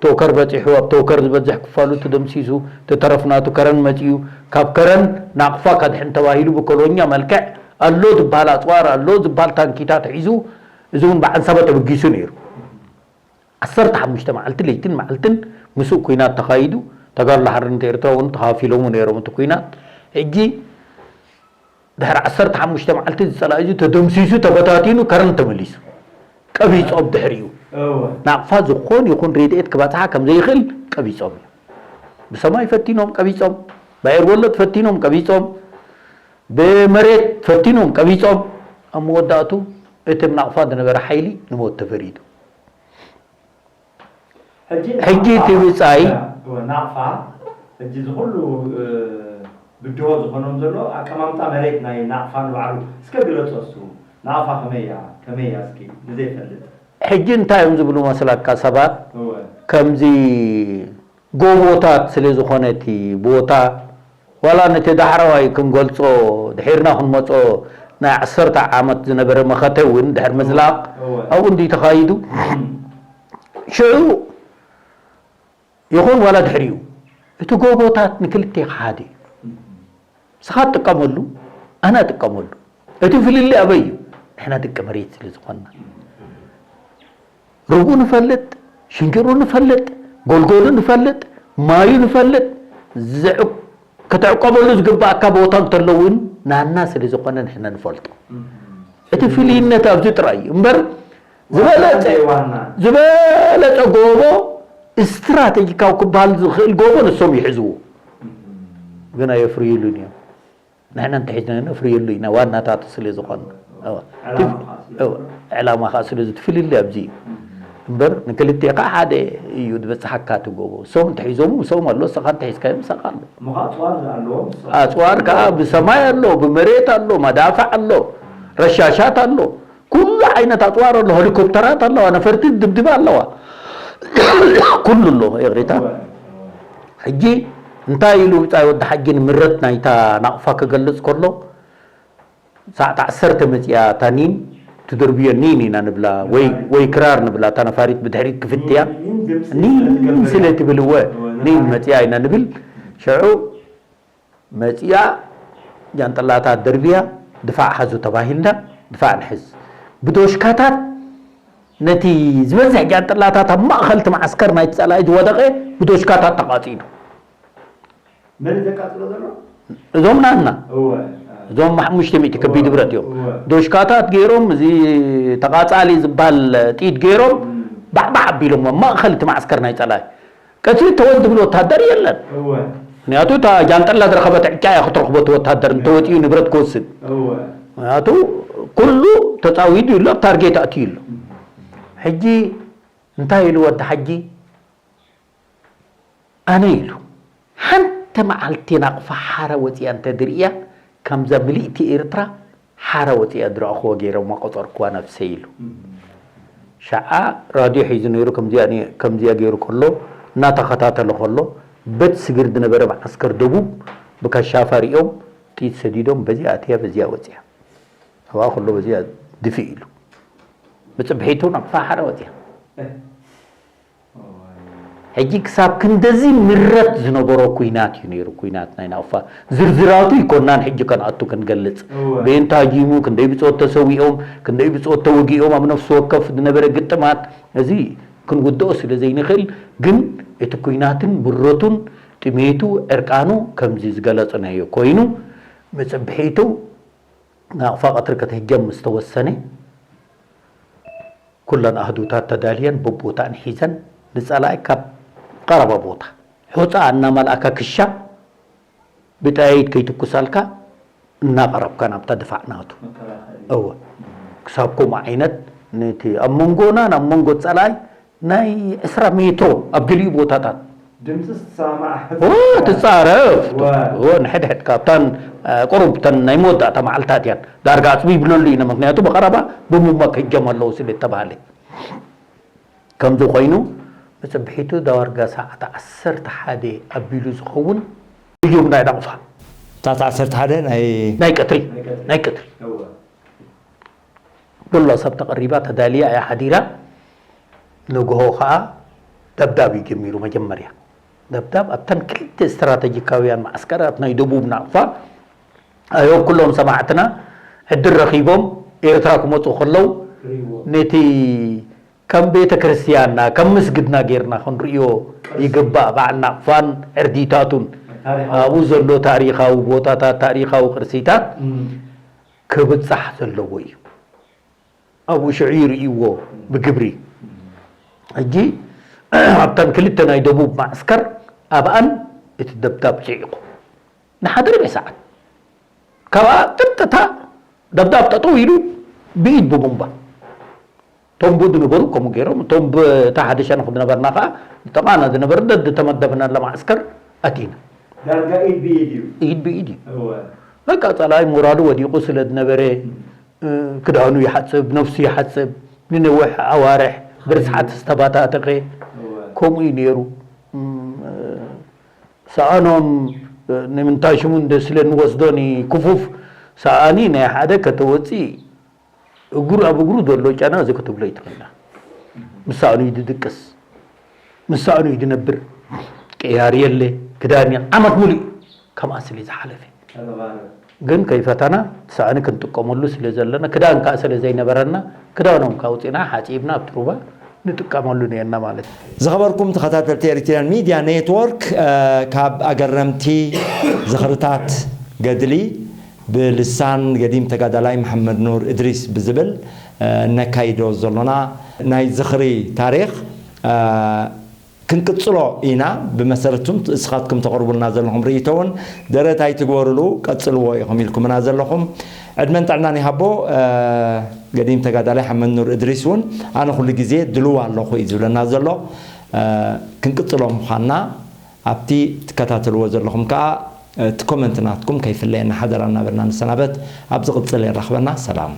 ቶከር በጺሑ፣ ኣብ ቶከር ዝበዝሕ ክፋሉ ተደምሲሱ፣ ተተረፍ ናቱ ከረን መጺኡ። ካብ ከረን ናቕፋ ከድሕን ተባሂሉ ብኮሎኛ መልክዕ ኣሎ ዝበሃል ኣጽዋር፣ ኣሎ ዝበሃል ታንኪታት ሒዙ፣ እዚ እውን ብዓንሰባ ተበጊሱ ነይሩ። ዓሰርተ ሓሙሽተ መዓልቲ ለይትን መዓልትን ምስኡ ኲናት ተኻይዱ። ተጋድሎ ሓርነት ኤርትራ እውን ተኻፊሎሙ ነይሮም እቲ ኲናት። ሕጂ ድሕሪ ዓሰርተ ሓሙሽተ መዓልቲ እዚ ጸላኢ እዚ ተደምሲሱ፣ ተበታቲኑ፣ ከረን ተመሊሱ። ቀቢጾም ድሕሪኡ። እወ። ናቕፋ ዝኾን ይኹን ሬድኤት ክበጽሓ ከም ዘይኽእል ቀቢጾም እዩ። ብሰማይ ፈቲኖም ቀቢጾም፣ ብኣየር ወለድ ፈቲኖም ቀቢጾም፣ ብመሬት ፈቲኖም ቀቢጾም። ኣብ መወዳእቱ እቲ ኣብ ናቕፋ ዝነበረ ሓይሊ ንሞት ተፈሪዱ። ሕጂ ሕጂ ናቕፋ፣ እቲ ብጻይ እወ፣ ናቕፋ፣ ሕጂ እዚ ኩሉ፣ እ፣ ብድሆ ዝኾኖም ዘሎ ኣቀማምጣ መሬት ናይ ናቕፋ ንባዕሉ እስከ ግለጾ እሱ። ናቕፋ ከመይ እያ? ከመይ እያ እስኪ ንዘይፈልጥ? ሕጂ እንታይ እዮም ዝብሉ መስለካ ሰባት? እወ። ከምዚ ጎቦታት ስለ ዝኾነ እቲ ቦታ፣ ዋላ ነቲ ዳሕረዋይ ክንገልጾ፣ ድሒርና ክንመጾ ናይ ዓሰርተ ዓመት ዝነበረ መኸተ እውን ድሕሪ ምዝላቕ እወ። ኣብኡ እንዲ ተኻይዱ። እም። ሽዑ ይኹን ዋላ ድሕሪኡ፣ እቲ ጎቦታት ንክልቴ ክሓደ እዩ። ንስኻ ትጥቀመሉ፣ ኣነ እጥቀመሉ። እቲ ፍልልይ ኣበይ እዩ? ንሕና ደቂ መሬት ስለ ዝኾንና። ርብኡ ንፈልጥ፣ ሽንጅሩ ንፈልጥ፣ ጎልጎሉ ንፈልጥ፣ ማዩ ንፈልጥ፣ ዝዕ-፣ ክትዕቆበሉ ዝግባኣካ ቦታ እንተሎ እውን ናና ስለ ዝኾነ ንሕና ንፈልጦ። እቲ ፍልይነት ኣብዚ ጥራይ እዩ እምበር፣ ዝበለጸ፣ ዋና። ዝበለጸ ጎቦ፣ ስትራቴጂካዊ ክበሃል ዝኽእል ጎቦ ንሶም ይሕዝዎ። ግን ኣየፍርዩሉን እዮም። ንሕና እንተሒዝና ነፍርየሉ ኢና፣ ዋናታቱ ስለ ዝኾንና። እወ። ዕላማ እቲ፣ ከዓ ስለ እወ፣ ዝኾነ። ዕላማ ከዓ ስለ ዝትፍልለ ኣብዚ እዩ። እምበር ንክልቲኡ ከዓ ሓደ እዩ ዝበፅሓካ እቲ ጎቦ። እሶም እንተሒዞም እሶም ኣሎ፣ ንስኻ እንተሒዝካዮም ምሳኻ ኣሎ። እሞ ከዓ ኣፅዋር ኣለዎም፣ እሶም። ኣፅዋር ከዓ ብሰማይ ኣሎ፣ ብመሬት ኣሎ፣ መዳፍዕ ኣሎ፣ ረሻሻት ኣሎ፣ ኩሉ ዓይነት ኣፅዋር ኣሎ፣ ሄሊኮፕተራት ኣለዋ፣ ነፈርቲ ድብድብ ኣለዋ። ኩሉ ኣሎ፣ ይቕሬታ። እወ፣ እወ። ሕጂ እንታይ ኢሉ ብጻይ ወዲ ሓጂ ንምረት ናይታ ናቕፋ ክገልጽ ከሎ፣ ሰዓት ዓሰርተ መጺኣ እታ ኒን ትድርብዮ፣ ኒን ኢና ንብላ፣ ወይ፣ ወይ ክራር ንብላ፣ እታ ነፋሪት ብድሕሪት ክፍትያ፣ ኒን፣ ኒን ድምፂ ኒን ስለ ትገብር ስለ እያ። ትብል፣ እወ፣ እወ፣ ኒን ነፋሪት። መጺኣ ኢና ንብል። ሽዑ መጺኣ ጃንጥላታት ደርብያ፣ ድፋዕ ሓዙ ተባሂልና፣ ድፋዕ ንሕዝ። ብዶሽካታት ነቲ ዝበዝሕ ጃንጥላታት ኣብ ማእኸል እቲ መዓስከር ናይቲ ጸላኢ ዝወደቐ ብዶሽካታት ተቓጺሉ። መን እዩ ዘቃጽሎ ዘሎ? እዞም ናትና። እወ። እዞም ሓሙሽተ ሚእቲ ከቢድ ብረት እዮም። እወ። ዶሽካታት ገይሮም፣ እዚ ተቓጻሊ ዝበሃል ጥይት ገይሮም፣ እም። ባዕባዕ ኣቢሎሞ ኣብ ማእኸል እቲ መዓስከር ናይ ጸላኢ። ቀጺሉ ተወል ዝብል ወታደር የለን። እወ። ምኽንያቱ እታ ጃንጥላ ዝረኸበት ዕጫ እያ ክትረኽቦ፣ እቲ ወታደር እንተወጺኡ ንብረት ክወስድ። እወ። ምኽንያቱ ኩሉ ተጻዊዱ ኣሎ፣ ኣብ ታርጌት ኣትዩ ኣሎ። ሕጂ እንታይ ኢሉ ወዲ ሓጂ? ኣነ ኢሉ፣ ሓንቲ መዓልቲ ናቕፋ ሓራ ወጺኣ እንተ ድርእያ፣ ከምዛ ምልእቲ ኤርትራ ሓራ ወጺኣ ዝረኣኹዎ ገይረ እሞ ቆጸርኩዋ ነብሰይ ኢሉ። ሸዓ ራድዮ ሒዙ ነይሩ፣ ከምዚኣ ነ-፣ ከምዚኣ ገይሩ ከሎ፣ እናተኸታተለ ከሎ፣ በት ስግር ዝነበረ መዓስከር ደቡብ ብካሻፋ ሪኦም፣ ሰዲዶም በዚኣ ኣትያ በዚኣ ወፅያ። ኣብኣ ከሎ በዚኣ ድፍእ ኢሉ ብፅብሒቱ ናቕፋ ሓደ ወፅያ። ሕጂ ክሳብ ክንደዚ ምረት ዝነበሮ ኩናት እዩ ነይሩ። ኩናት ናይ ናቕፋ ዝርዝራቱ ይኮናን ሕጂ ከንኣቱ ክንገልጽ። ብእንታ ጂሙ ክንደይ ብጾት ተሰዊኦም፣ ክንደይ ብጾት ተወጊኦም፣ ኣብ ነፍሲ ወከፍ ዝነበረ ግጥማት፣ እዚ ክንውድኦ ስለ ዘይንኽእል፣ ግን እቲ ኩናትን ምረቱን ጥሜቱ ዕርቃኑ ከምዚ ዝገለጽናዮ ኮይኑ፣ መጽብሒቱ ናቕፋ ቀትሪ ክትህጀም ምስ ተወሰነ፣ ኩለን ኣህዱታት ተዳልየን በቦታን ሒዘን ንጸላኢ ካብ ቀረባ ቦታ ሑጻ እናመልኣካ ክሻ ብጠያይት ከይትኩሳልካ እናቐረብካ ናብታ ድፋዕ ናቱ። እወ፣ ክሳብ ከምኡ ዓይነት ነቲ ኣብ መንጎናን ኣብ መንጎ ጸላኢ ናይ ዕስራ ሜትሮ ኣብ ገሊኡ ቦታታት ድምፂ ስትሰማዕ ትፃረፍ። ንሕድሕድ ካብታን ቁሩብ ተን ናይ መወዳእታ መዓልታት እያን ዳርጋ ኣፅቢብነሉ ኢና። ምክንያቱ ብቐረባ ብምማ ክህጀም ኣለዉ ስለ ዝተባሃለ ከምዚ ኮይኑ ብፅብሒቱ ዳርጋ ሰዓት ዓሰርተ ሓደ ኣቢሉ ዝኸውን ህዩም ናይ ናቕፋ እታ ዓሰርተ ሓደ ናይ ናይ ቀትሪ ናይ ቀትሪ ኩላ ሰብ ተቐሪባ ተዳልያ እያ ሓዲራ። ንግሆ ከዓ ደብዳብ እዩ ጀሚሩ። መጀመርያ ደብዳብ ኣብተን ክልተ ስትራተጂካውያን ማዓስከራት ናይ ደቡብ ናቕፋ ኣዮ ኩሎም ሰማዕትና ዕድል ረኺቦም ኤርትራ ክመፁ ከለዉ ነቲ ከም ቤተ ክርስቲያንና ከም ምስግድና ጌርና ክንርእዮ ይግባእ። በዓል ናቕፋን ዕርዲታቱን ኣብኡ ዘሎ ታሪኻዊ ቦታታት ታሪኻዊ ቅርሲታት ክብጻሕ ዘለዎ እዩ። ኣብኡ ሽዑ ይርእይዎ ብግብሪ። ሕጂ ኣብተን ክልተ ናይ ደቡብ ማዕስከር ኣብኣን እቲ ደብዳብ ጽዒቑ ንሓደ ርብዒ ሰዓት ካብኣ ቀጥታ ደብዳብ ጠጠው ኢሉ ብኢድ ብቡምባ እቶም ብኡ ዝነበሩ ከምኡ ገይሮም እቶም ብእታ ሓደ ሸነኽ ዝነበርና ከዓ ዝጠቃና ዝነበረ ደድተመደብናላ ማዕስከር ኣቲና። ዳርጋ ኢድ ብኢድ እዩ። ኢድ ብኢድ እዩ። እወ። በቃ ጸላኢ ሞራሉ ወዲቑ ስለ ዝነበረ ክዳኑ ይሓጽብ፣ ነፍሱ ይሓጽብ፣ ንነዊሕ ኣዋርሕ ብርስሓት ዝተባታተኸ እወ። ከምኡ እዩ ነይሩ። እም፣ ሰኣኖም ንምንታይ ሽሙ እንደ ስለ ንወስዶ ንክፉፍ ሰኣኒ ናይ ሓደ ከተወፂ እግሩ ኣብ እግሩ ዘሎ ጨና እዚ ክትብሎ ይትኽእልና። ምሳእኑ እዩ ድድቅስ፣ ምሳእኑ እዩ ድነብር። ቅያር የለ፣ ክዳን የለ፣ ዓመት ሙሉእ እዩ ከምኣ ስለ ዝሓለፈ። ግን ከይፈተና ሰኣኒ ክንጥቀመሉ ስለ ዘለና፣ ክዳን ከዓ ስለ ዘይነበረና፣ ክዳኖም ካውፂና ሓፂብና ኣብቲ ሩባ ንጥቀመሉ ነርና ማለት እዩ። ዝኸበርኩም ተኸታተልቲ ኤሪትሪያን ሚድያ ኔትወርክ፣ ካብ ኣገረምቲ ዝኽርታት ገድሊ ብልሳን ገዲም ተጋዳላይ መሓመድ ኑር እድሪስ ብዝብል እነካይዶ ዘሎና ናይ ዝኽሪ ታሪኽ ክንቅጽሎ ኢና። ብመሰረቱም እስኻትኩም ተቕርቡልና ዘለኹም ርእይቶ እውን ደረት ኣይትግበሩሉ፣ ቀጽልዎ ኢኹም ኢልኩምና ዘለኹም። ዕድመን ጥዕናን ይሃቦ። ገዲም ተጋዳላይ ሓመድ ኑር እድሪስ እውን ኣነ ኩሉ ግዜ ድልው ኣለኹ እዩ ዝብለና ዘሎ። ክንቅጽሎ ምዃንና ኣብቲ ትከታተልዎ ዘለኹም ከኣ እቲ ኮመንት ናትኩም ከይፍለየና ሓደራ እናበልና ንሰናበት። ኣብ ዝቕጽል የራኽበና። ሰላም።